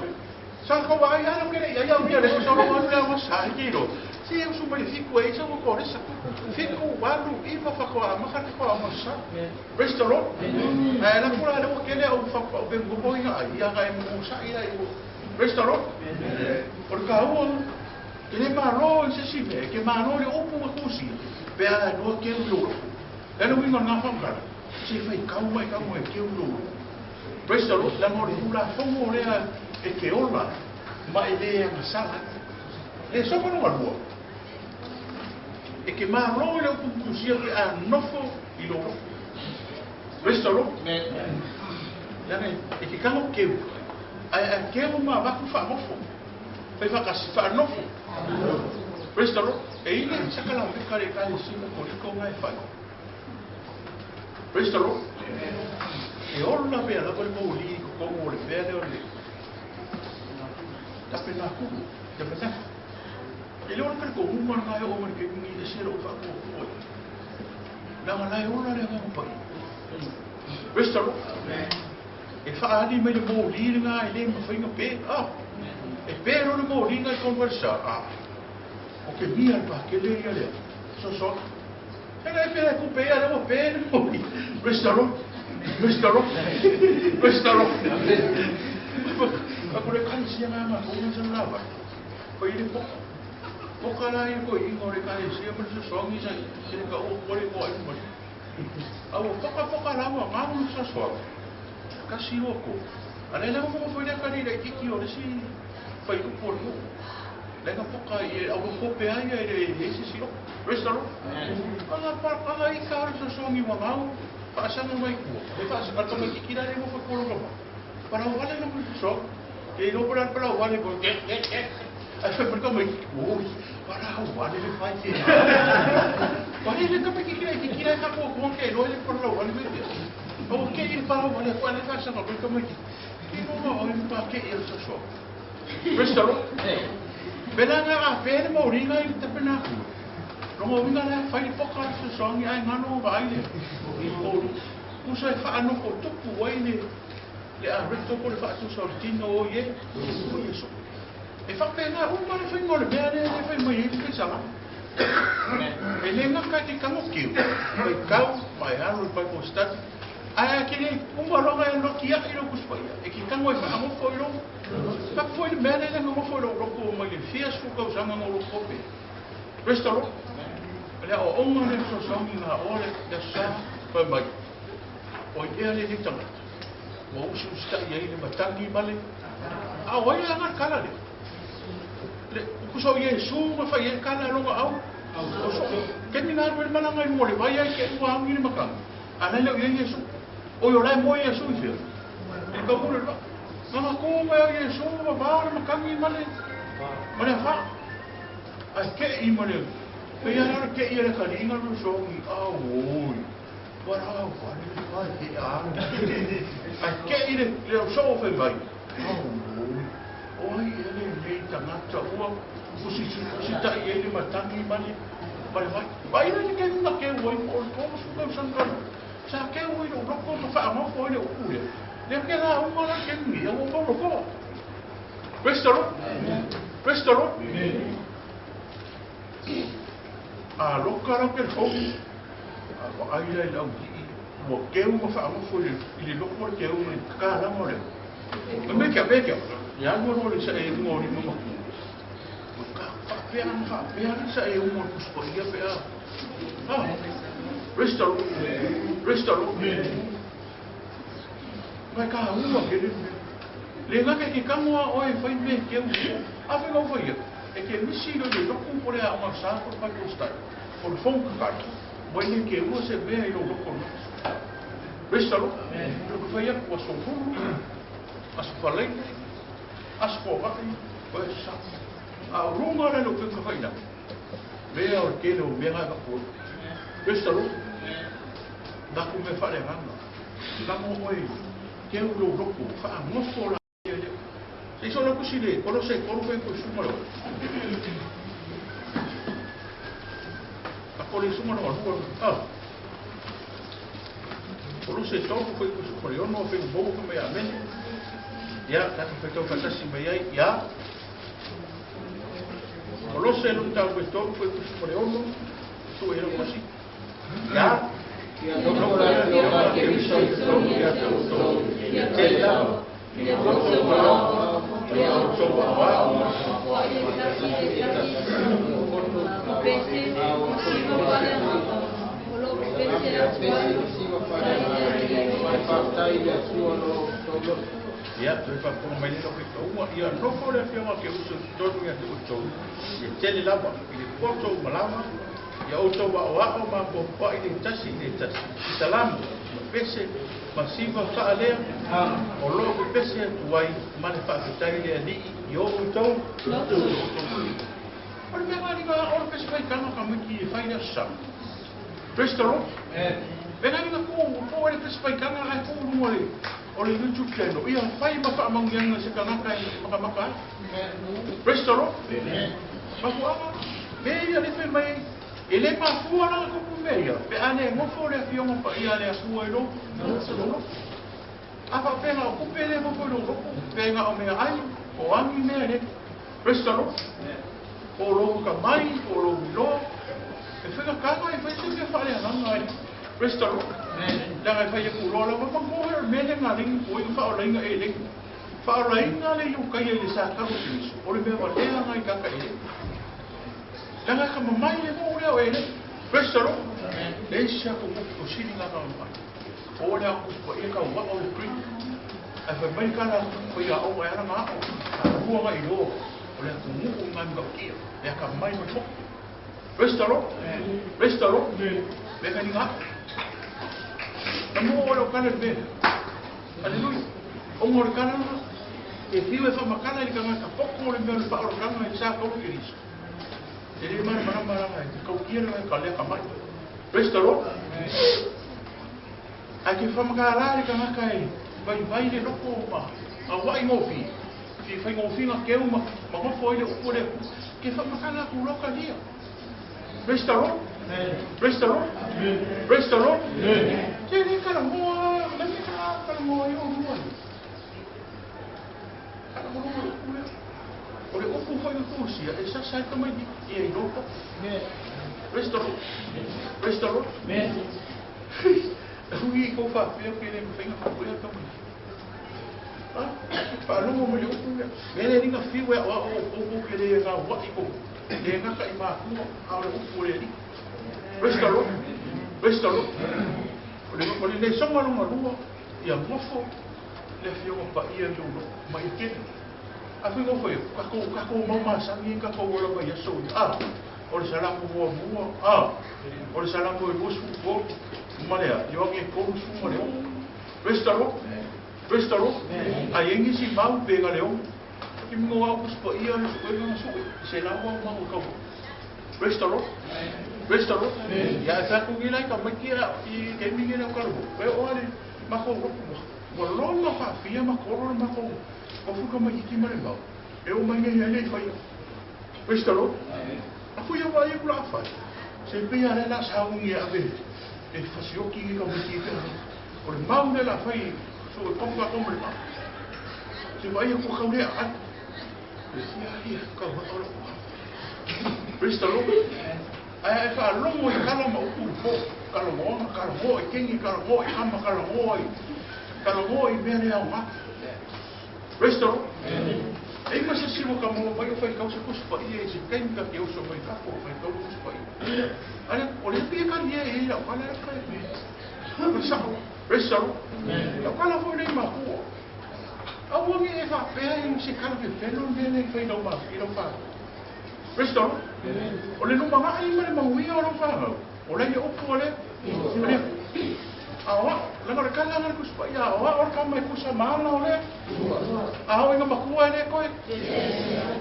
Sa ko vai ala ke ia ia ia le so lo lo ma sa ki lo. Si eu su male fico e sa ko le sa. Fico 8, 9 whakoa amaka te koa amasa. Praise the Lord. Ae la kula le o kele au whakwa o bengu po inga ai, ia ngai mu sa ira i o. Praise the Lord. O le kāua, ke le malo i se si mea, ke malo le opu ma kusi, pe a noa ke u loro. Le no winga ngā whakara, se whai kau mai kau mai ke u loro. Praise the Lord, la ngori hula fongo lea e ke ola, ma e le anga sala. Le sopa no lua. E ke malo le opu kusia ke a nofo i loro. Praise the Lord. Lana e ke kango keu. Ai a keu ma waku wha Fai whakasi wha nofo. Praise the Lord. E ile sakala me kare kare sima koriko ngai whai. Praise the Lord. E ola pea lava le mōli ko kongo o le mea leo le. Tape nā kuru. Tape nā. E leo kare ko huma ngai o mani ke ngi e sero o wha ko. Nanga lai ola le ngā pai. Praise the Lord. E whaani mai le mōli ngā e le mawhainga pe. Ah. E pēro le mōli ngā i konversa. Ah. O ke mia le pāke le ia lea. So so. E ngai pē ku pē a leo pē le mōli. Praise the Lord. Praise the Lord. Praise the Lord. Ako le kanisia ngā mā kōnga sa lava. Ko i le poka. Poka la i ko ingo le kanisia ma le sosongi sa i le ka o kore ko ai mo. Au poka poka lava ngā mo sa soa. Kasi roko. A le leo mo foi le kari le kiki o le si fai upo le mo. Le nga poka i au ko pe ai e le se si ro. Praise the Lord. Anga pa anga i ka ro sosongi wa ngau. Paasanga mai kua. E paasanga ka mai kiki le mo fa kolo ka. Para o wale no mo so. E no para para o wale ko ke ke ke. Ai fa ka mai o para o wale le fai ke. Wale le ka mai kiki le kiki le ka ko ko ke no le para o wale me. O ke i para o wale ko le ka sa ka mai ki no ma o pa ke e so so. Praise the Lord. Belanga a pere mo ringa i te penaku. Rongo winga le fai poka so songi ai ngano va ai le. O usa e fa no ko tupu ai le le a reto ko le fa tu so tino o ye. O ye so. E fa pena o ma le fai mo le mea le fai mai e ke sala. E le ngaka ke kango kiu. Mai kau mai alu pai ko stat. Ai ke le uma longa e loki ia i lo kuspa ia. E ki kango e fa mo foi lo. Ka foi le mea le mo foi lo ko mai le fias fu kau sanga mo lo kope. Praise the Lord. Le o onga le so songi nga o le le sa pa mai. O ia le le tangata. Mo usu sta ia i le matangi male. A o ia nga kala le. Le ku so ia su ma fa ia kala longa au. O so ke mi na ru malanga i mo le vai ai ke ua angi le makanga. A le ia Yesu. O yo lai mo Yesu i fia. E ka mure la. Nga ko ma ia Yesu ma ba le makangi male. Male fa. Ai ke i male. Pe ia ra ke i le kari inga no songi a oi. Para wale fa ke a. Ai ke i le le so fe mai. A oi. Oi ele le tangata ua usi si ta i ele matangi male. Male vai. Vai le ke na ke oi o ko su ka sanga. Sa ke oi lo ko ma fa mo fo le o le. Le ke la o la ke ni o ko lo ko. Praise the Lord. Praise the Lord. A loka la ke ho. A wa ai le au ki mo ke u ma fa mo fo le i le loko ke u le ka la mo le. Me ke be ke. Ya no no le sa e mo ni mo. Ka fa pe an fa pe an sa e mo ku spo ia pe a. Ah. Praise the Lord. Praise the Lord. Mai ka ua ke le. Le nga ke kangoa o e fai me ke u. A fe ngau fai. E ke misi lo le loko po le a ma sa ko pa ko sta. O le fong ka. Mo le ke ua se me i lo loko. Praise the Lord. Lo ko fai ko so fu. As fa le. As ko va. O sa. A runga le lo ke ka fai na. Me o ke lo me ga ko. Praise the Lord. Na ku me fa le nganga. Na mo oi ke u lo loko fa ngofo la. Se sono così lì, quello sei quello che poi su malo. A quello su malo, ah. Quello sei troppo poi su malo, io non fai un buco come a me. Ya, tanto fai troppo fantassi mai ai, ya. Quello sei lontano questo poi su malo, io non tu ero così. Ia nofo le Afioga a Keriso i totonu ia te outou, ia tele lava, i le poto ma ia outou aoao ma Ia, toe faafofoga mai lea faitauga. Ia nofo le Afioga a Keriso i totonu ia te outou, ia tele lava, i le poto ma lava, ia outou aoao ma apoapoai le tasi i le tasi. I salamo, ma pese, ma siva faalea, o loo pepese atu ai ma le faafetai le Alii i o outou. O le mea ngaliga o le pese faitaga ka maiki e fai le aso sa. Praise the Lord. Mea ngaliga ku le pese faitaga ai ku lunga le o le YouTube channel. Ia fai ma faamanuiaga se tagata e makamaka ai. Praise the Lord. Mafuaaga mea ia le fai mai e le mafua laga kupu mea ia pe a le gofo le Afioga Paia a le Atua i lou loko. A faapea o kupe le gofo i lou loko, pe na o mea ai, o agi mea le. Praise the Lord. Po o lou akamai, po o lou iloa. E faigataga e fai se mea faaleagaga ai. Praise the Lord. Leaga e fai aku loa lava ma moe o le mea le galegi po i faolaina e le. Faolaina le iukaia i le sa kalo Keriso. O le mea valea ngai kaka e le. Leaga ka mamai le mo lea o e le. Praise the Lord. Le isi aku o sili ngā ka mamai. O le aku pa ia ka ua o le Greek. Ai fai mai kala ko ia o ai ana ngā o. A rua ngai loa. O le aku nguku ngai mga ukia. Le aka mai ma toko. Praise the Lord. Praise the Lord. Le ka ni ngā. Na mo o le o kala le mea. Hallelujah. O ngā o le kala na. E whiu e whamakala i ka ngā ka poko o le mea o le whaorokanga i sa kauro Keriso. Te le mara mara mara ngai, te kaukia le ngai ka lea ka mai. Praise the Lord. Ai ke whamakala le ka ngaka e vai vai le loko ma a wai ngōwhi. Fi whai ngōwhi ngā keu ma ngofo i le upu le ke whamakala ku loka lia. Praise the Lord. Praise the Lord. Praise the Lord. Te le kala moa, le me kala kala moa i o lua. Kala moa le upu lea. O le upu whai ngā kōsia, e sasa e kamai i e loko. Praise the Lord. Praise the Lord. Hui i kau whāwhea ke le mwhainga whāwhea kamai. Whaalongo mo le upu lea. Me le ringa whiu e o o o ke le ngā wai ko. Le ngaka i mākua, a o le upu le ringa. Praise the Lord. Praise the Lord. O le le songa lunga lua, ia ngofo, le Afioga Paia i lou loko, ma i tele. A fai ngofo ia, kako mau masangi, kako ola mai aso ia. A, o le salamo mua mua, a, o le salamo e 23, ma lea, ioage e 30 ma le o. Praise the Lord. Praise the Lord. Ai engi si mau pe ga le o. Ki mingo au kuspa ia le suega na sue, se lau au mau kau. Praise the Lord. Praise the Lord. Ia e whaku ngi lai ka maiki a i ke mingi leo kalu. Pe o ale mako roku. Wa loma whaafia ma koro le mako. O fuka mai ki mare mau. E o mai ngai ai whai. Praise the Lord. A fui au ai kula awhai. Se pe a le la saungi a ave. E whasioki ngi ka maiki pe. O le mau le la whai. So e koka ko mare mau. Se vai a kau lea ai. Ia ia kau o Praise the Lord. Ai e whaalongo i kala ma upu po. Kala moana, kala moa i kengi, kala moa i hama, kala moa i. Kala moa i mea lea o ngā. Praise the Lord. E ima se siwa ka moa mai o whai kau se kuspa ia i se kaimi ka ke oso mai kako o whai kau kuspa ia. Ale, o le pia ka nia e ila o kala e whai. Ma sao. Praise the Lord. Lau kala fo nei makua. Au wangi e whapea i se kala pe whelo mea nei whai lau ma i lau wha. Praise the Lord. O le luma ngai ma le mahuia o lau whanau. O le upu o le. Aoa, langa o le kala nga le kuspa ia, aoa o le kama e kusa maana o le. Ao inga makua e le koe.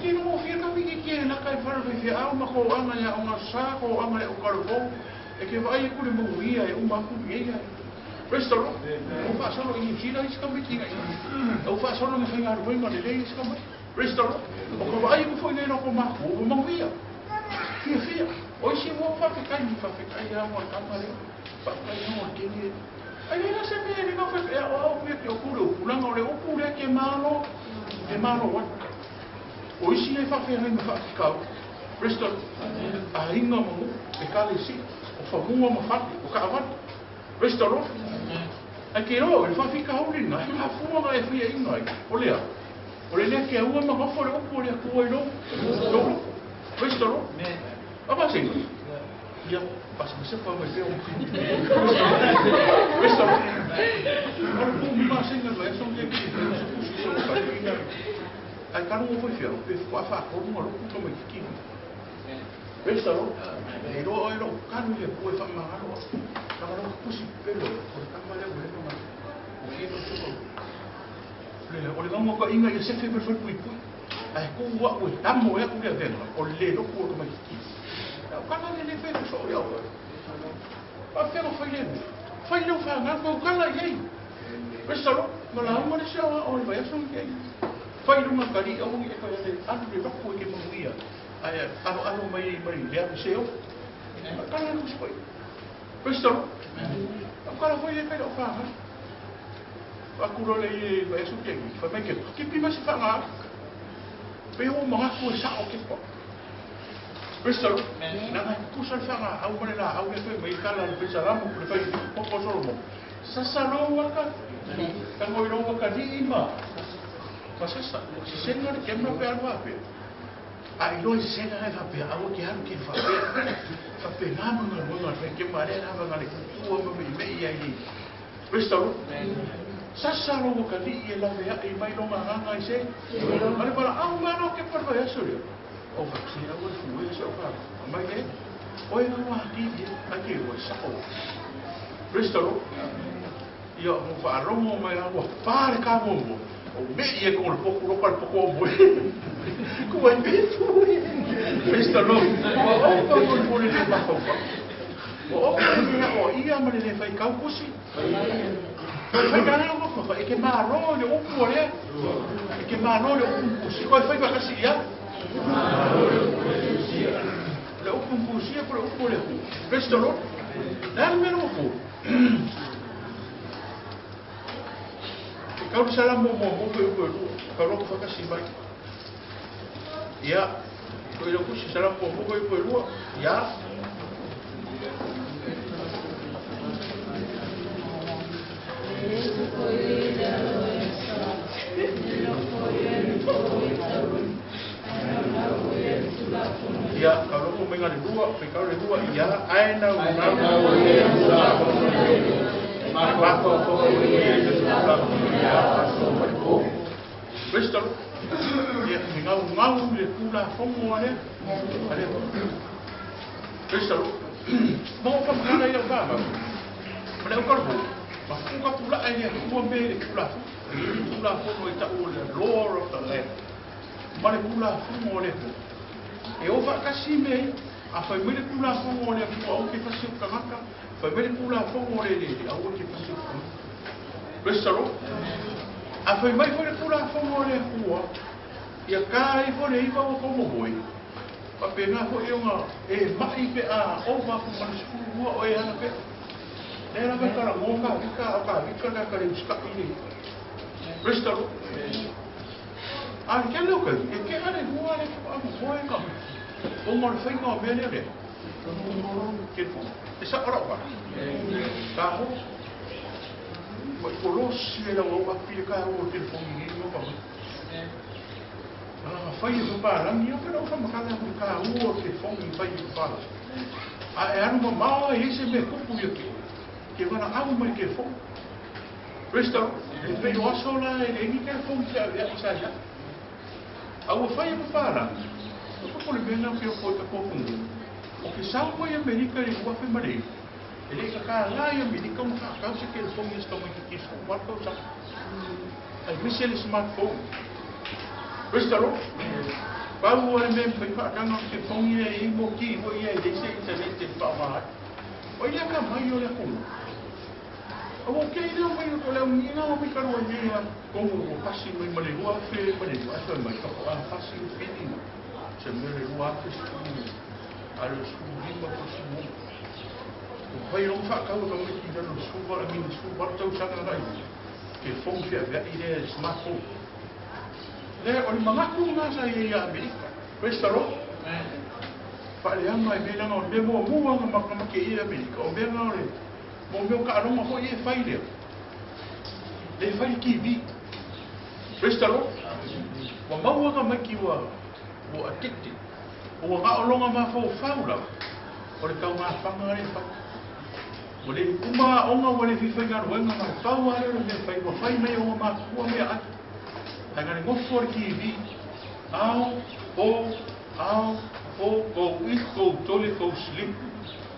Ki no mo fia ka wiki ki e naka e whara whai whia au ma ko anga ia o ngā sa ko anga e o karuvou. E ke vai e kule mahuia e uma aku i eia. Praise the Lord. O whaasolo i New Zealand i skamai ki ngai. O whaasolo ngai whainga ruai ma le lei i skamai. Praise the Lord. O ka vai ku foi nei roko māku, o mahuia. Fia fia. O isi mua whawhekai ni whawhekai a ngā kama leo. Whawhekai a ngā kene. Ai le se mea ni ngā whawhekai o au pia ke o kure o pulanga o le upu lea ke mālo wai. O isi nei whawhekai me whawhekau. Praise the Lord. Aiga ma nuu, ekalesia, o fanua ma fale, o taavale. Praise the Lord. Ae ke iloa oe, le faafitauli lena, e mafua ona e faiaina ai, o le a? O le lē keaua ma nofo le upu a le Atua i lou loto. Praise the Lord. A masina? Ia, pasemasepa mai pea o Praise the Lord. O le puu mi masina le vaiaso ma te se pusi se o Ai kanu o foi fia, pe faatoa faatolu ona lotu tamaititi. Praise the Lord. E iloa oe lou kanu i le Atua e faamagalo au. Lava lou pusi pepelo o le tama lea ua leva ona fia tautua. O le gaugaukaʻiga ia sefe mai le falepuipui. Ae tu au e amo e aku le avega o le le lotu o tamaititi. Lau kala le le fai atu soo ia oe. Faafefea ona fai lea mea? Fai leo fanau kau kala i ai. Praise the Lord. Ma lauga le isi aoao o le vaiaso na tea nei. Fai i luga kali aua ne i e fai ane alu le lotu e ke manuia ae aloalo mai mai le alu se o. Ma kala le tusi pai. Praise the Lord. Au kala foi le kai lau fanau. Aku loa le i vaiaso tea nei. Fai mai ke kipi mai se whanga. Pe o manatu e sao ke pa. Praise the Lord. Nanga e tutusa le whanga au ma le la au le fai mai kala le fai salamu le fai popo Solomon. Sasa lou aka, tago i lou akalii ma ma sasa. Sesega le kema pe alu faapea. A iloa i sesega e faapea, aua ke alu ke faapea. Faapena ma galuega a le fai kema lea lava na le kukua ma meimei ai i Praise the Lord. Sasa lou akalii e laveai mai lona agaga i se ma le valaau mai ana o kepa le vaiaso lea. O faapea se aua le fuea se o ka mai le oe na ua atili e ai ke ua sao. Praise the Lord. Ia mo faalogo mai a ua pa le ka muamua. O me i e ko le poku loka le poko o moe. Ku ai pe fu. Praise the Lord. Ua o pa mo le le le mafaufa. Ua o pa le o ia ma le le fai kau kusi. Fai ka leo ko e ke malo le upu o lea. E ke malo le upu kusi. Koe fai makasi ia. Le upu kusia ko le upu o le ku. Praise the Lord. Le a le mea le upu. E kau le sala mo mo mo pe upu e lua. Kau loko whakasi mai. Ia. Ko i lau kusi sala mo mo pe upu e lua. Ia. Ia, kau loko mai ngā le lua, pe kau le lua, ia, ae nau nau e Praise the Lord. Ia, he ngau ngau le Tulafono a le a le Praise the Lord. Ma o whamakana i au whanau. Ma le au karamo, ma kuka pulae le atua me le Tulafono. E le Tulafono e tau o le law of the land. Ma le Tulafono o le Atua. E o whaakasi me ia, a whai mai le Tulafono o le Atua au ke whasi o tangata, whai mai le Tulafono o le lele, au ke whasi o tangata. Praise the Lord. A whai mai foi le Tulafono o le Atua, ia ka ai foi le iva o komo hoi, pa pena foi ona e mai pe a ova ku ma le sefulu lua o e ana pe. Le lava e kala mo ka vika o ka vika na ka le uskaʻi le. Praise the Lord. A le kele o kai, e ke ale hua le ko amu hoe ka. O mo le whainga o mea lea lea. Ke e sa ora ka. Ka ho. Ko i kolosi e lau au api le ka o telefoni ni mo ka. A whai e whaparangi, o pera o whamakala mo ka ua te fongi whai e whaparangi. A e anu mamao e ese me kupu ia ke oe. Ke wana au mai ke fongi. Praise the Lord. E pei o aso la e le ingi ke fongi te au ia i sa ia. A ua whai e whaparangi. O ko le mea nau ke o koe ka kōpungu. O ke sau mai Amerika i uafe marei. E le ka ka la i Amerika ma whakau se ke le fongi e mai ki ki waru tau Ai misi le smartphone. Praise the Lord. Pau o le mea mwhai whaakanga o te fongi e i mo ki ho ia e leise internet te whaamaai. O ia ka mai o le akonga. O ke i leo mai o leo ni ngā o mai karua nei a kongo o pasi mai ma le rua afe ma le rua afe mai ka a pasi o whiringa. Se mea le rua afe sefulu a le sefulu lima po sefulu ono. O whai rongo whaakau ka mai ki rano sefulu wara mini sefulu waru tausaga rai. Ke fongi whia whia i le smartphone. Le o le mangaku ngā sa i ia Amerika. Praise the Lord. Faaleaga e mea leaga o le mea muamua na makamake i Amerika, o mea na o le mo mea o taaloga foi e fai lea. Le fai le TV. Praise the Lord. Ua maua tamaiti ua addicted. Ua gaologa mafaufau lava o le taumafaga lea e fai. Ua le uma aoga ua le fifaigaluega ma le pau lava lea o le mea e fai, ua fai mai e ona matua meaai. Ae na le nofo le TV, ao, po, ao, po, go eat, go toilet, go sleep.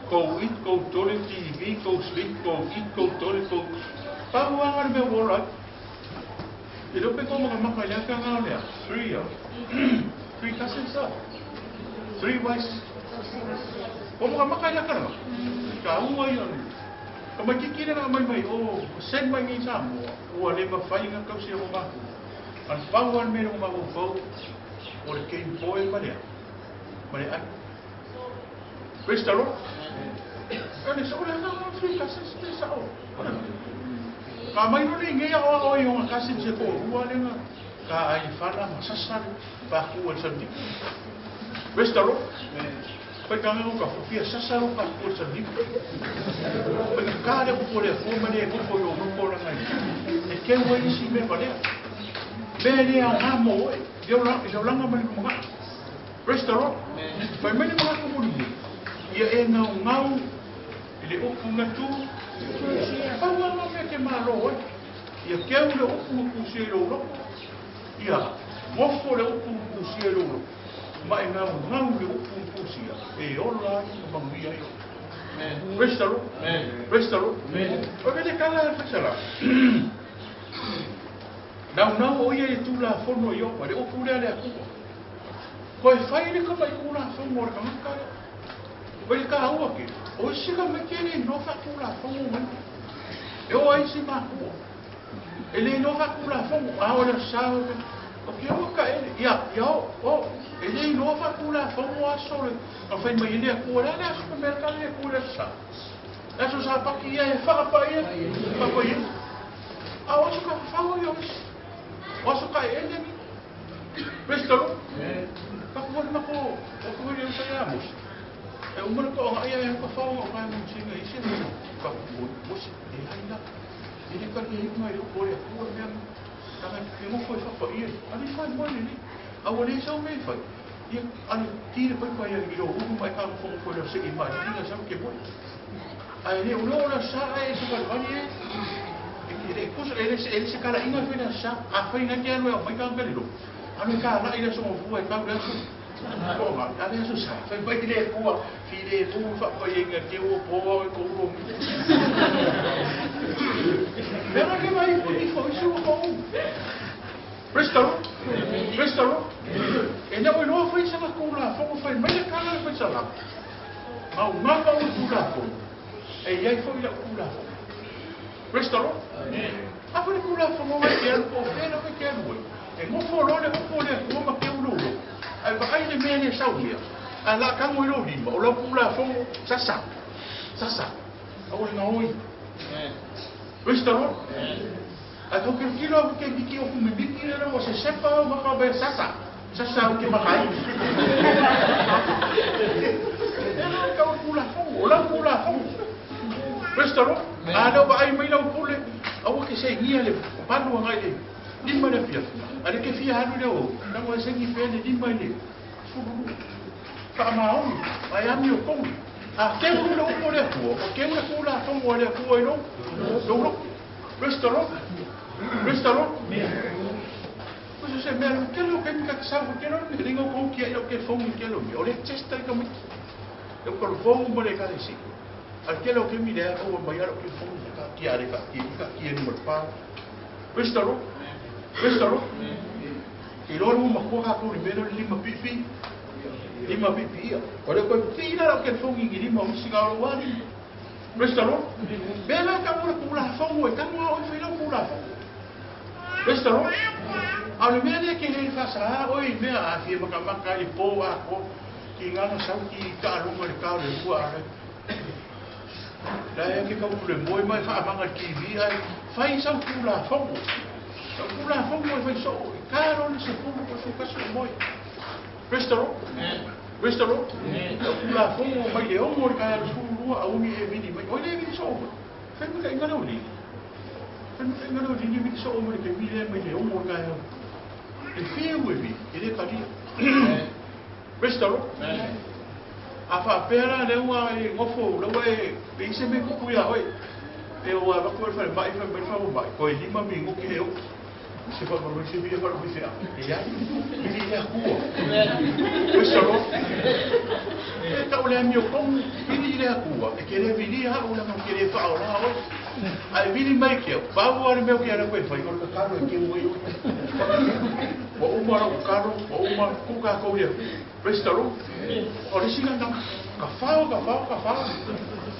Go eat, go toilet, TV, go sleep, go eat, go toilet, go... Pau lava le mea ua ola ai. E le o pe kou makamaka i le aka ngā o lea. Three cousins ah. Three wives. O makamaka i le aka langa. Ka ua ia le. Ka mai kiki le nga mai mai o send mai ngi Samoa. Ua le mawhai nga kausi o maku. An pau al me o mafaufau o le Game Boy ma lea. Ma le ai. Praise the Lord. Ane sa ole nga three cousins te sa o. Ka mai no le ngea o o i o cousins se ko rua le nga ka ai whana ma sasa le pa ku al sandi. Praise the Lord. Pai ka ngau ka fufia sasa ro ka ku al sandi. Pai ka le ku le fu ma le ku ko yo ko la ngai. E ke wa isi me pa le. Me le a nga mo e. Yo la yo langa ma le mo. Praise the Lord. Pai mai le mga ku mo. Ia e ngau ngau i le upu ngatu. Pau nga mea ke malo e. Ia keu le upu ngatu si e lolo. Ia mofo le upu ngatu si e lolo. Ma e ngau ngau le upu ngatu si ia. E ola ai ma manuia ai. Praise the Lord. Praise the Lord. O vele kala e whaisala. Nau nau o ia e tūla fono i opa. Le upu lea le akua. Ko e whai le kama i kūla fono o le kangaka. Wei ka aua ke, o isi ka mai ke le no whakula fongo mai. E o ai si makua. E le no whakula fongo, a o le sa o o ke o ka ele, ia, ia o, o, e le no whakula fongo a sole. A whai mai ele akua, le aso ka mea ka le akua le sa. Le aso sa paki ia e whakapa ia, whakapa ia. A o aso ka whawhau ia o isi. O aso ka e ele ni. Praise the Lord. Pakuhori mako, pakuhori o sa ia mosi. E umana ko nga ia e ka whaonga o kai mun singa i sina ka mosi e ai la e le ka le hinga i o le akua mea tanga ke ngofo e whapa ia ani whai mo le ni a ua le sau me whai ia ani tira pai pai i ro uhu mai ka ngofo ngofo le se i mai tinga sau ke moi ai le ulo o la sa e sa whai e e le kusa e le se kala inga whai sa a whai ngai anu e mai ka ngale lo anu ka la i le songo fua e kau le asu Ko nga, ale aso sa, fai mai le kua, fi le tu fa pa inga ke o po o ko ro. Mera ke mai ko ni fo isu ko. Praise the Lord. Praise the Lord. E na o no fai sa ko la fo fai mai le kala fai sa la. Ma o ma o ku la fo. E iai fo ila ku la fo. Praise the Lord. A fo ku la fo mo mai ke ko fe no ke lu. E mo fo lo le ko le ko ma ke u lo. Ai vai le mea le sau mea. A la kango i lo lima. O la pula fongo. Sasa. Sasa. A o le ngaoi. Praise the Lord. A tau kilo kilo au ke miki o kumi miki le o se sepa au maka be sasa. Sasa au ke makai. E la ka o pula fongo. O la pula fongo. Praise the Lord. A leo ba ai mai lau pule. Au ke se ngia le panu ngai le. Lima le fia. A le ke fia halu le o. Nango e sengi fia le lima le. Fulu. Ka maoni. Ai ami o kongu. A ke ulu le upo le akua. O ke ulu kula fongo le akua i lo. Lo lo. Praise the Lord. Praise the Lord. Ko se mea ke lo ke ka sa ke lo ni ringo ko ki ai o ke fongo ke lo mi. O le chesta ka mi. E ko lo fongo mo le ka le si. A ke lo ke mi le o mai aro ke fongo ka ki are ka ki ka ki ni mo pa. Praise the Lord. Praise the Lord. I loro ma ko ka ko ni mero lima pipi. Lima pipi ia. O le ko ti la ke fongi ngi lima o singa o wani. Praise the Lord. Bela ka mo ku la fongo e ka mo o fi la ku la fongo. Praise the Lord. A le mea le ke le fa sa o i mea a fi maka maka i po a ko ki ngana sau ki ka lunga le ka le ua le. La e ke ka ku le moi mai fa manga ki vi ai fai sau ku la fongo. Sau ku la fongo e fai so. Ka ro le se fongo ko so ka so moi. Praise the Lord. Praise the Lord. Tulafono mai le 6 o le taeao 12 aua ne i e vili mai. Oi le vili soo mai. Fai mataiga le o lili. Fai mataiga le o lili vili soo mai le taimi lea mai le 6 o le taeao. E fiu e vili, e le talia. Praise the Lord. A faapea la lea ua e nofo, lea ua e, e i ai se mea e tupu ia oe, e ua alu atu oe i le falemai, fai mai le falemai, toe 5 minute e oo. Se faamanuia se mea faalaufeafea. Leai, e le i le Atua. Praise the Lord. E tau le amiotonu, vili i le Atua, e te le vilia au leaga ou te le faaola oe. A e vili mai ke au, pau lava le mea ou te ala koe e fai, o le tatalo e keu ai oe. Ua uma lau tatalo, ua uma, tuu tatou i le Atua. Praise the Lord. O le isi lena, ka fao, ka fao, ka fao.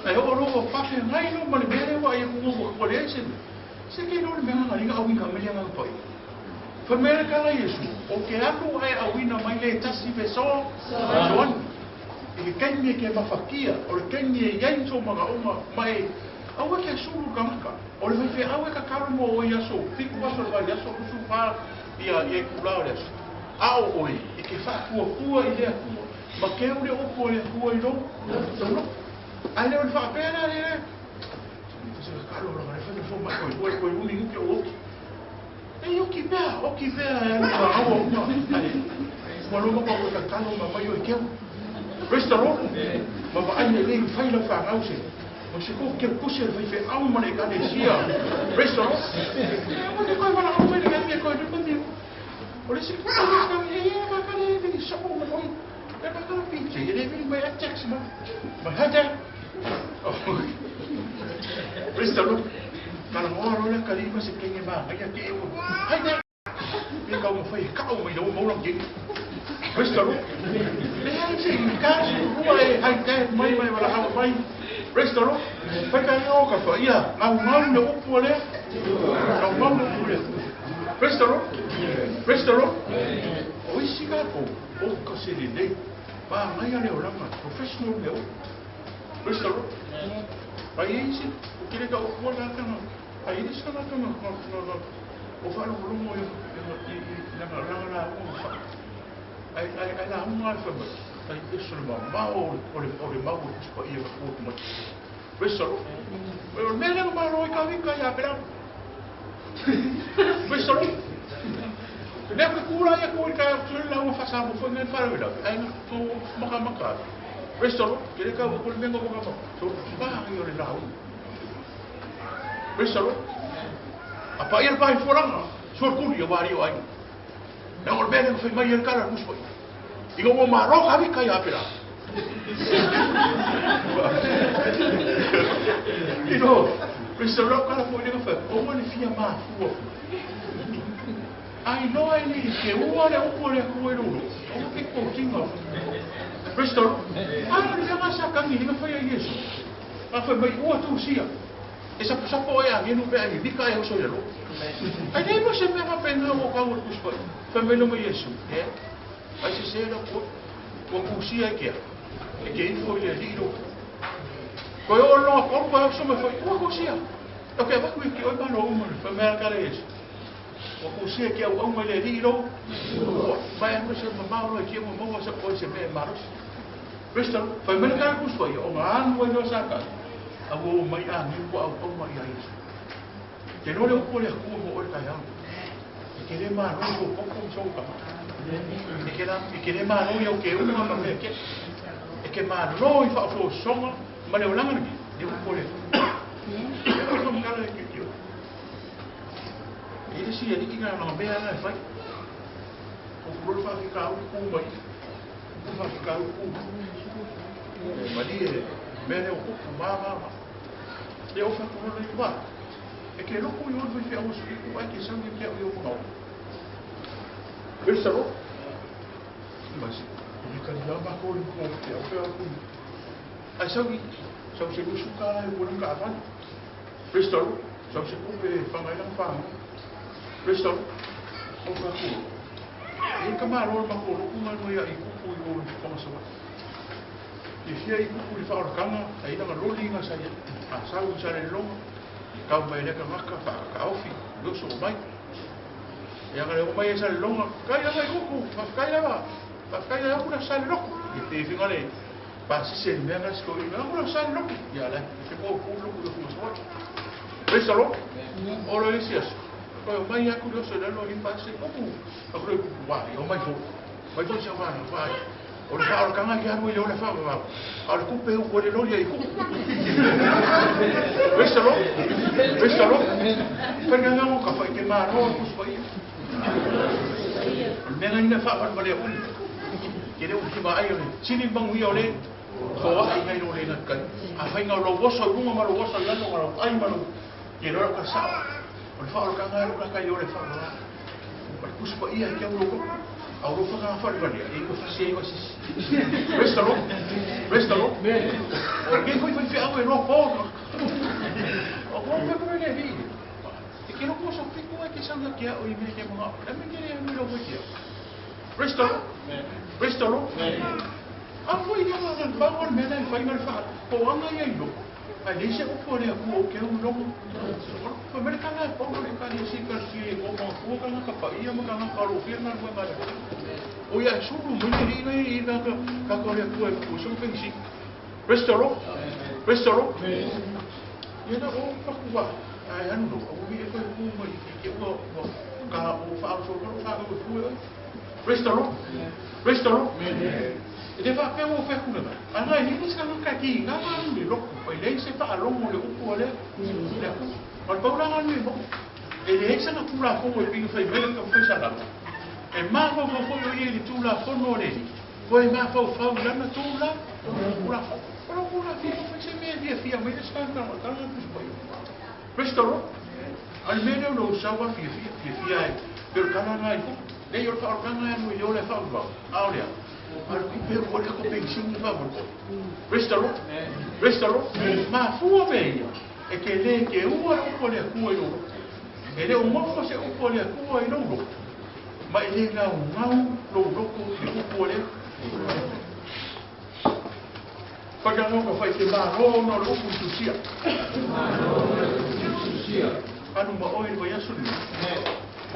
Ae oo loa ua faafeagai loa ma le mea lea ua ai atu ua leai se mea. Se ke loa le mea gagaliga auina mai le Agaga Paia. Fai mai le tala Iesu, O ke alu ae auina mai le tasi fesoa, fesoani. I ke kaimi e ke mafakia, o le kaimi e iai ni sou manaoga, ma e aua ke sulu le tagata. O le faifeau e tatalo mo oe i aso 7 aso le vaiaso, 24 ia ia itula o le aso. A o oe, e ke faatuatua i le Atua, ma keu le upu a le Atua i lou, lou loto. Ae le o le faapea la le. Praise the Lord. Ma vaai lelei fai lau fanau se ma se ko ke pusi le faifeau ma le ekalesia. Praise the Lord. E ua te koe walaau mai le mea koe le mea. O le se ko le e e ma ka le le sa o ma oi. E ma ka PJ e le vili mai a text ma. Ma hai dad. Praise the Lord. Talanoa loa le atalii ma se kenge manaia ke e ua. Hai dad. Pe kau mawhai e kau mai lau maurang ke. Praise the Lord. Leai se i ka rua e hai dad mai mai wala hau mai. Praise the Lord. Whai ka reo ka wha ia. Ngau ngau le upu lea. Ngau ngau le upu lea. Praise the Lord. Praise the Lord. O isi kākou, o ka se lelei. Māngaia le olaga, professional mea uma. Praise the Lord. Ai e isi, o kele ka upu ala tanga, ai e isi tanga tanga, nga, nga, nga, o whaalongolongo i, i, i, langa, langa la unga wha. Ai, ai, ai la unga ai wha mai, ai eso le mamao o le, o le mau o le tupa ia ka kuatu mai. Praise the Lord. O le mea lea malo i ka wika ia pera. Praise the Lord. Lea ke kula ia ko i ka tuli la ua whasa mo wha ngai whare la. Ai nga tō maka maka. Praise the Lord. Ke le kau ko le menga maka maka. So mahi o le lau. Praise the Lord. A pa ia le pahi fualanga. Sua kuli o wari o ai. Nā o le mea lea whai mai e le kala muswai. I ngā ua maro ka wika ia pera. You know, praise the Lord, kala fo i le whai, o le fia mafua. Ai loa e le ke ua le upu le ku e lulu. O ke ko tinga. Praise the Lord. Ai le mea sa kangi ni whai a Yesu. A whai mai ua tu sia. E sapo sapo e a ngenu pe ai mika e oso i lalo. Ai nei mo se mea whapenga o kau o kuspai. Whai mai no mai Yesu. E? Ai se se la ko ua kusia e kea. E ke ifo i le liro. Koe o loa kolu koe oso mai whai ua kusia. O ke waku i ke oi malo uma. Whai mai kare Yesu. Ua kusia ke au au mai le liro. Ua mai anu se mamao loa i ke ua maua sa koe se mea e malosi. Praise the Lord. Whai mai le kare kuspai o ngā anu ai loa sa kai. A ua o mai a ngi ua au au mai a Yesu. Te loa le upu o le Atua mo oe taeao. E ke le malo i sou popo ma sou kama. E ke la, e ke le malo i au ke unga ma mea ke. E ke malo i whaososoga ma le olaga lenei, le upu o le Atua. E o le kala e ke ke o. E le si alii ngā ngā mea ana e whai. O kuroro whawhika au ku mai. Ku whawhika au ku. E mali e mea leo kupu mā mā mā. Le o whakuroro i wā. E ke loko i olu whai awa sui ku ai ke sangi ke au i o mangao. Praise the Lord. Mai se, i kari la mako i ko te au pe au ku. Ai sau i, sau se lusu ka lai o ka awani. Praise the Lord. Sau se kupe whangai lang whangai. Praise the Lord. O ka ku. E ka mā loa mako loku ngai mai a i kupu i o whangasawa. I fia i kupu i whaorakanga, a ina nga loli nga sa a sau i sa le longa. Kau mai le ka ngaka whakakaofi, loso o mai. E anga le o mai e sa le longa, kai lava i kuku, whawhakai lava, whawhakai lava kuna sa le loko. I te finga le pasise le mea nasi ko i mea kula sa loku. Ia la, te mo ku loku le ku so. Praise the Lord. O lo isi aso. Ko mai aku le so le lo ni pasi ko ku. Aku le ku wa, o mai fo. Mai fo se wa wa. O le wha o kanga ki haru i le o le wha wa. A le kupe u le lori ai ku. Praise the Lord. Praise the Lord. Whainga ngā ka whai te māro a kusu ia. O le mea ina wha wha le uli. Ke le uki ma ai o le tini mangu ia o le hoa ai ngai lo le na kai. A whainga o lo woso i runga ma lo woso i lalo ma lo ai ma lo ke lo ka sa. O le wha o le kanga o le kai o le wha wha. O le kusu pa ia ki au loko. A o lo whakanga whare wale, e ua whasi ai wasisi. Praise the Lord. Praise the Lord. O ke fai fai whiau e roa pō. O ko pe kore le hi. E ke roko so piku ai ke sanga kia o i mea ke mga. Le me kere anu i rau kia. Praise the Lord. Praise the Lord. A fo i nga nga pau o le mea nei whai ngā wha. Po anga ia i loko. Ai le se upo le aku o ke au loko. Ko mere kanga e pau le ka ni si ka si e ko ma ku ka nga ka pa ia ma ka nga ka ro fia nga ma ma. O ia sulu mo ni ni i na ka ka ko le ku e ku so pe si. Praise the Lord. Praise the Lord. Ia na o pa ku wa. Ai anu no. O mi e ko ku ma i ke o ka o fa o so ko fa o ku e. Praise the Lord. Praise the Lord. E te wha peo o whekuna. Ana e hini sanga ka ki ngā manu le loko. Pai lei se wha alongo le upu a le. Le aku. O le paulanga nui mo. E le hei sanga tūla fō e pinga whai mele ka whai sanga. E māwhau whau whau i e le tūla whono le. Ko e māwhau whau lana tūla. Tūla whau. Ora kula fia whai se mea fia fia mai le sanga o tanga kusu pai. Praise the Lord. Ai mele o lo sawa fia fia fia fia e. Pero kala ngai ku. Nei o le wha o kanga anu i le ole whau wau. Aolea. A le kupe o le ko pensiuni wha mo. Praise the Lord. Praise the Lord. Ma fua me ia. E ke le ke ua upo le akua i lolo. E le o ngofo se upo le akua i lolo. Ma e le ngau ngau lo loko le upo le. Whakanga ka whai te māro no le upu tusia. Tusia. Anu ma oi le aso ni.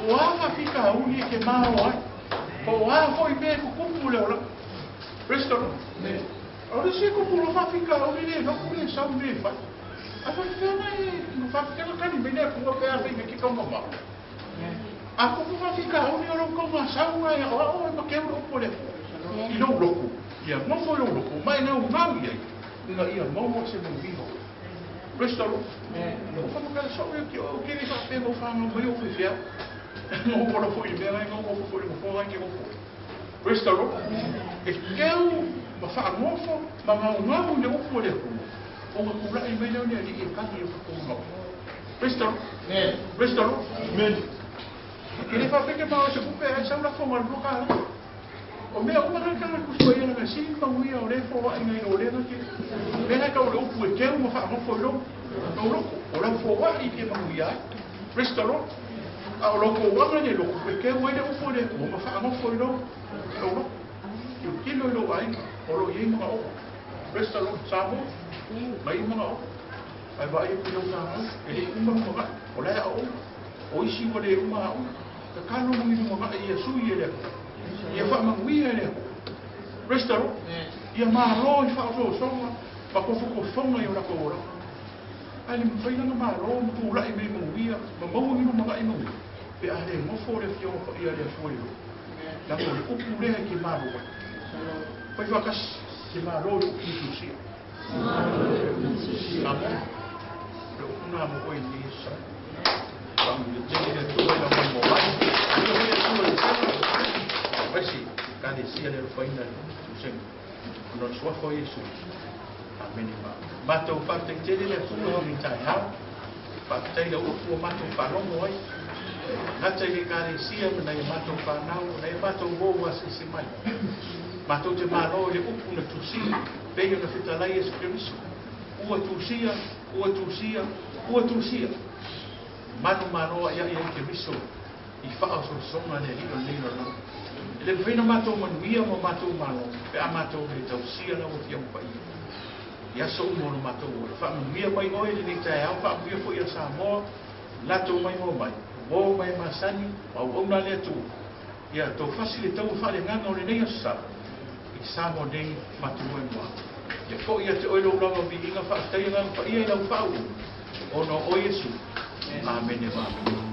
O a fika hauli e ke māro ai. O a foi me kuku le ola. Praise the Lord. O le se kuku lo fika hauli le no le sau le fa. A fa fena e no fa fika ka ni me ku pe a fe ke ka mama. A kuku fa fika hauli o lo ko ma sau ai o o ma ke o po le. I lo loku. Ia mo fo lo loku mai na ngau ia. Ina ia mo mo se mo vivo. Praise the Lord. O fa mo ka so o ke o ke ni fa pe mo fa no mo yo fia. No ko lo foi me ngai no ko foi mo fo ngai ke ko. Praise the Lord. E keu ma fa ngofo ma ngau ngau le upo le ku. O ma kula i mai le ni e ka ni ko no. Praise the Lord. Praise the Lord. Amen. Ke le fa pe ke ma se kupe ai sa ula fo ma lo ka. O mea uma ka ka ku so ia na si ma uia o le fo ai ngai o le na ke. Me na ka o le upo e keu ma fa ngofo lo. No lo o la fo wa i ke ma uia. Praise the Lord. A o loko wanga le loko pe ke wai le upo le ku ma fa ngofo lo. Lo. Yo kilo lo ai o lo ye ma o. Praise the Lord. Sa mo. Mai ma o. Ai vai ku lo na e le uma ma o le o. O isi o le uma o. Ka kano mo ni ma ia su ia le. Ia fa ma uia le. Praise the Lord. Ia ma ro i fa so so ma ko ko fonga i o la ko ora. Ai le mfai na ma ro mo ku la i me mo uia ma mo ni ma i mo. Pe a le mo fo le fio ko ia le fo le. La mo le upu le ke ma ro. Fai fa kas ke ma ro u tu sia. Ma mo. Le upu na mo ko i sa. Pa mo le tele le tu la mo mo mai. Le le tu le sa. Vai si ka le sia le faina tu sen. No sua fo Yesu. Amen ma. Ma tau fa te tele le tu lo ni tai ha. Pa te le upu ma tu fa lo mo ai. Ngata i ka le sia na i matou whanau, na i matou wō se se mai. Matou te māro le upu na tusia, peio na fitalai e se. Ua tusia, ua tusia, ua tusia. Manu māro ia ia ke miso, i wha o songa le lilo lilo lo. E le whina matou manuia mo matou māro, pe a matou le tausia na o fia mpa ia. Ia so umo no matou o. Wha manuia mai oe le nei tai au, wha manuia fo ia Samoa, latou mai mo mai. O mai masani, au au na le atu. Ia, tau fasi le tau whale nganga o le nei asa. I I Samoa nei matou moemoeā. Ia fo'i ia te Oe lou lava viiga faafetai Agaga Paia i lau faauluulu, ona o Oe Iesu. Amene ma amene.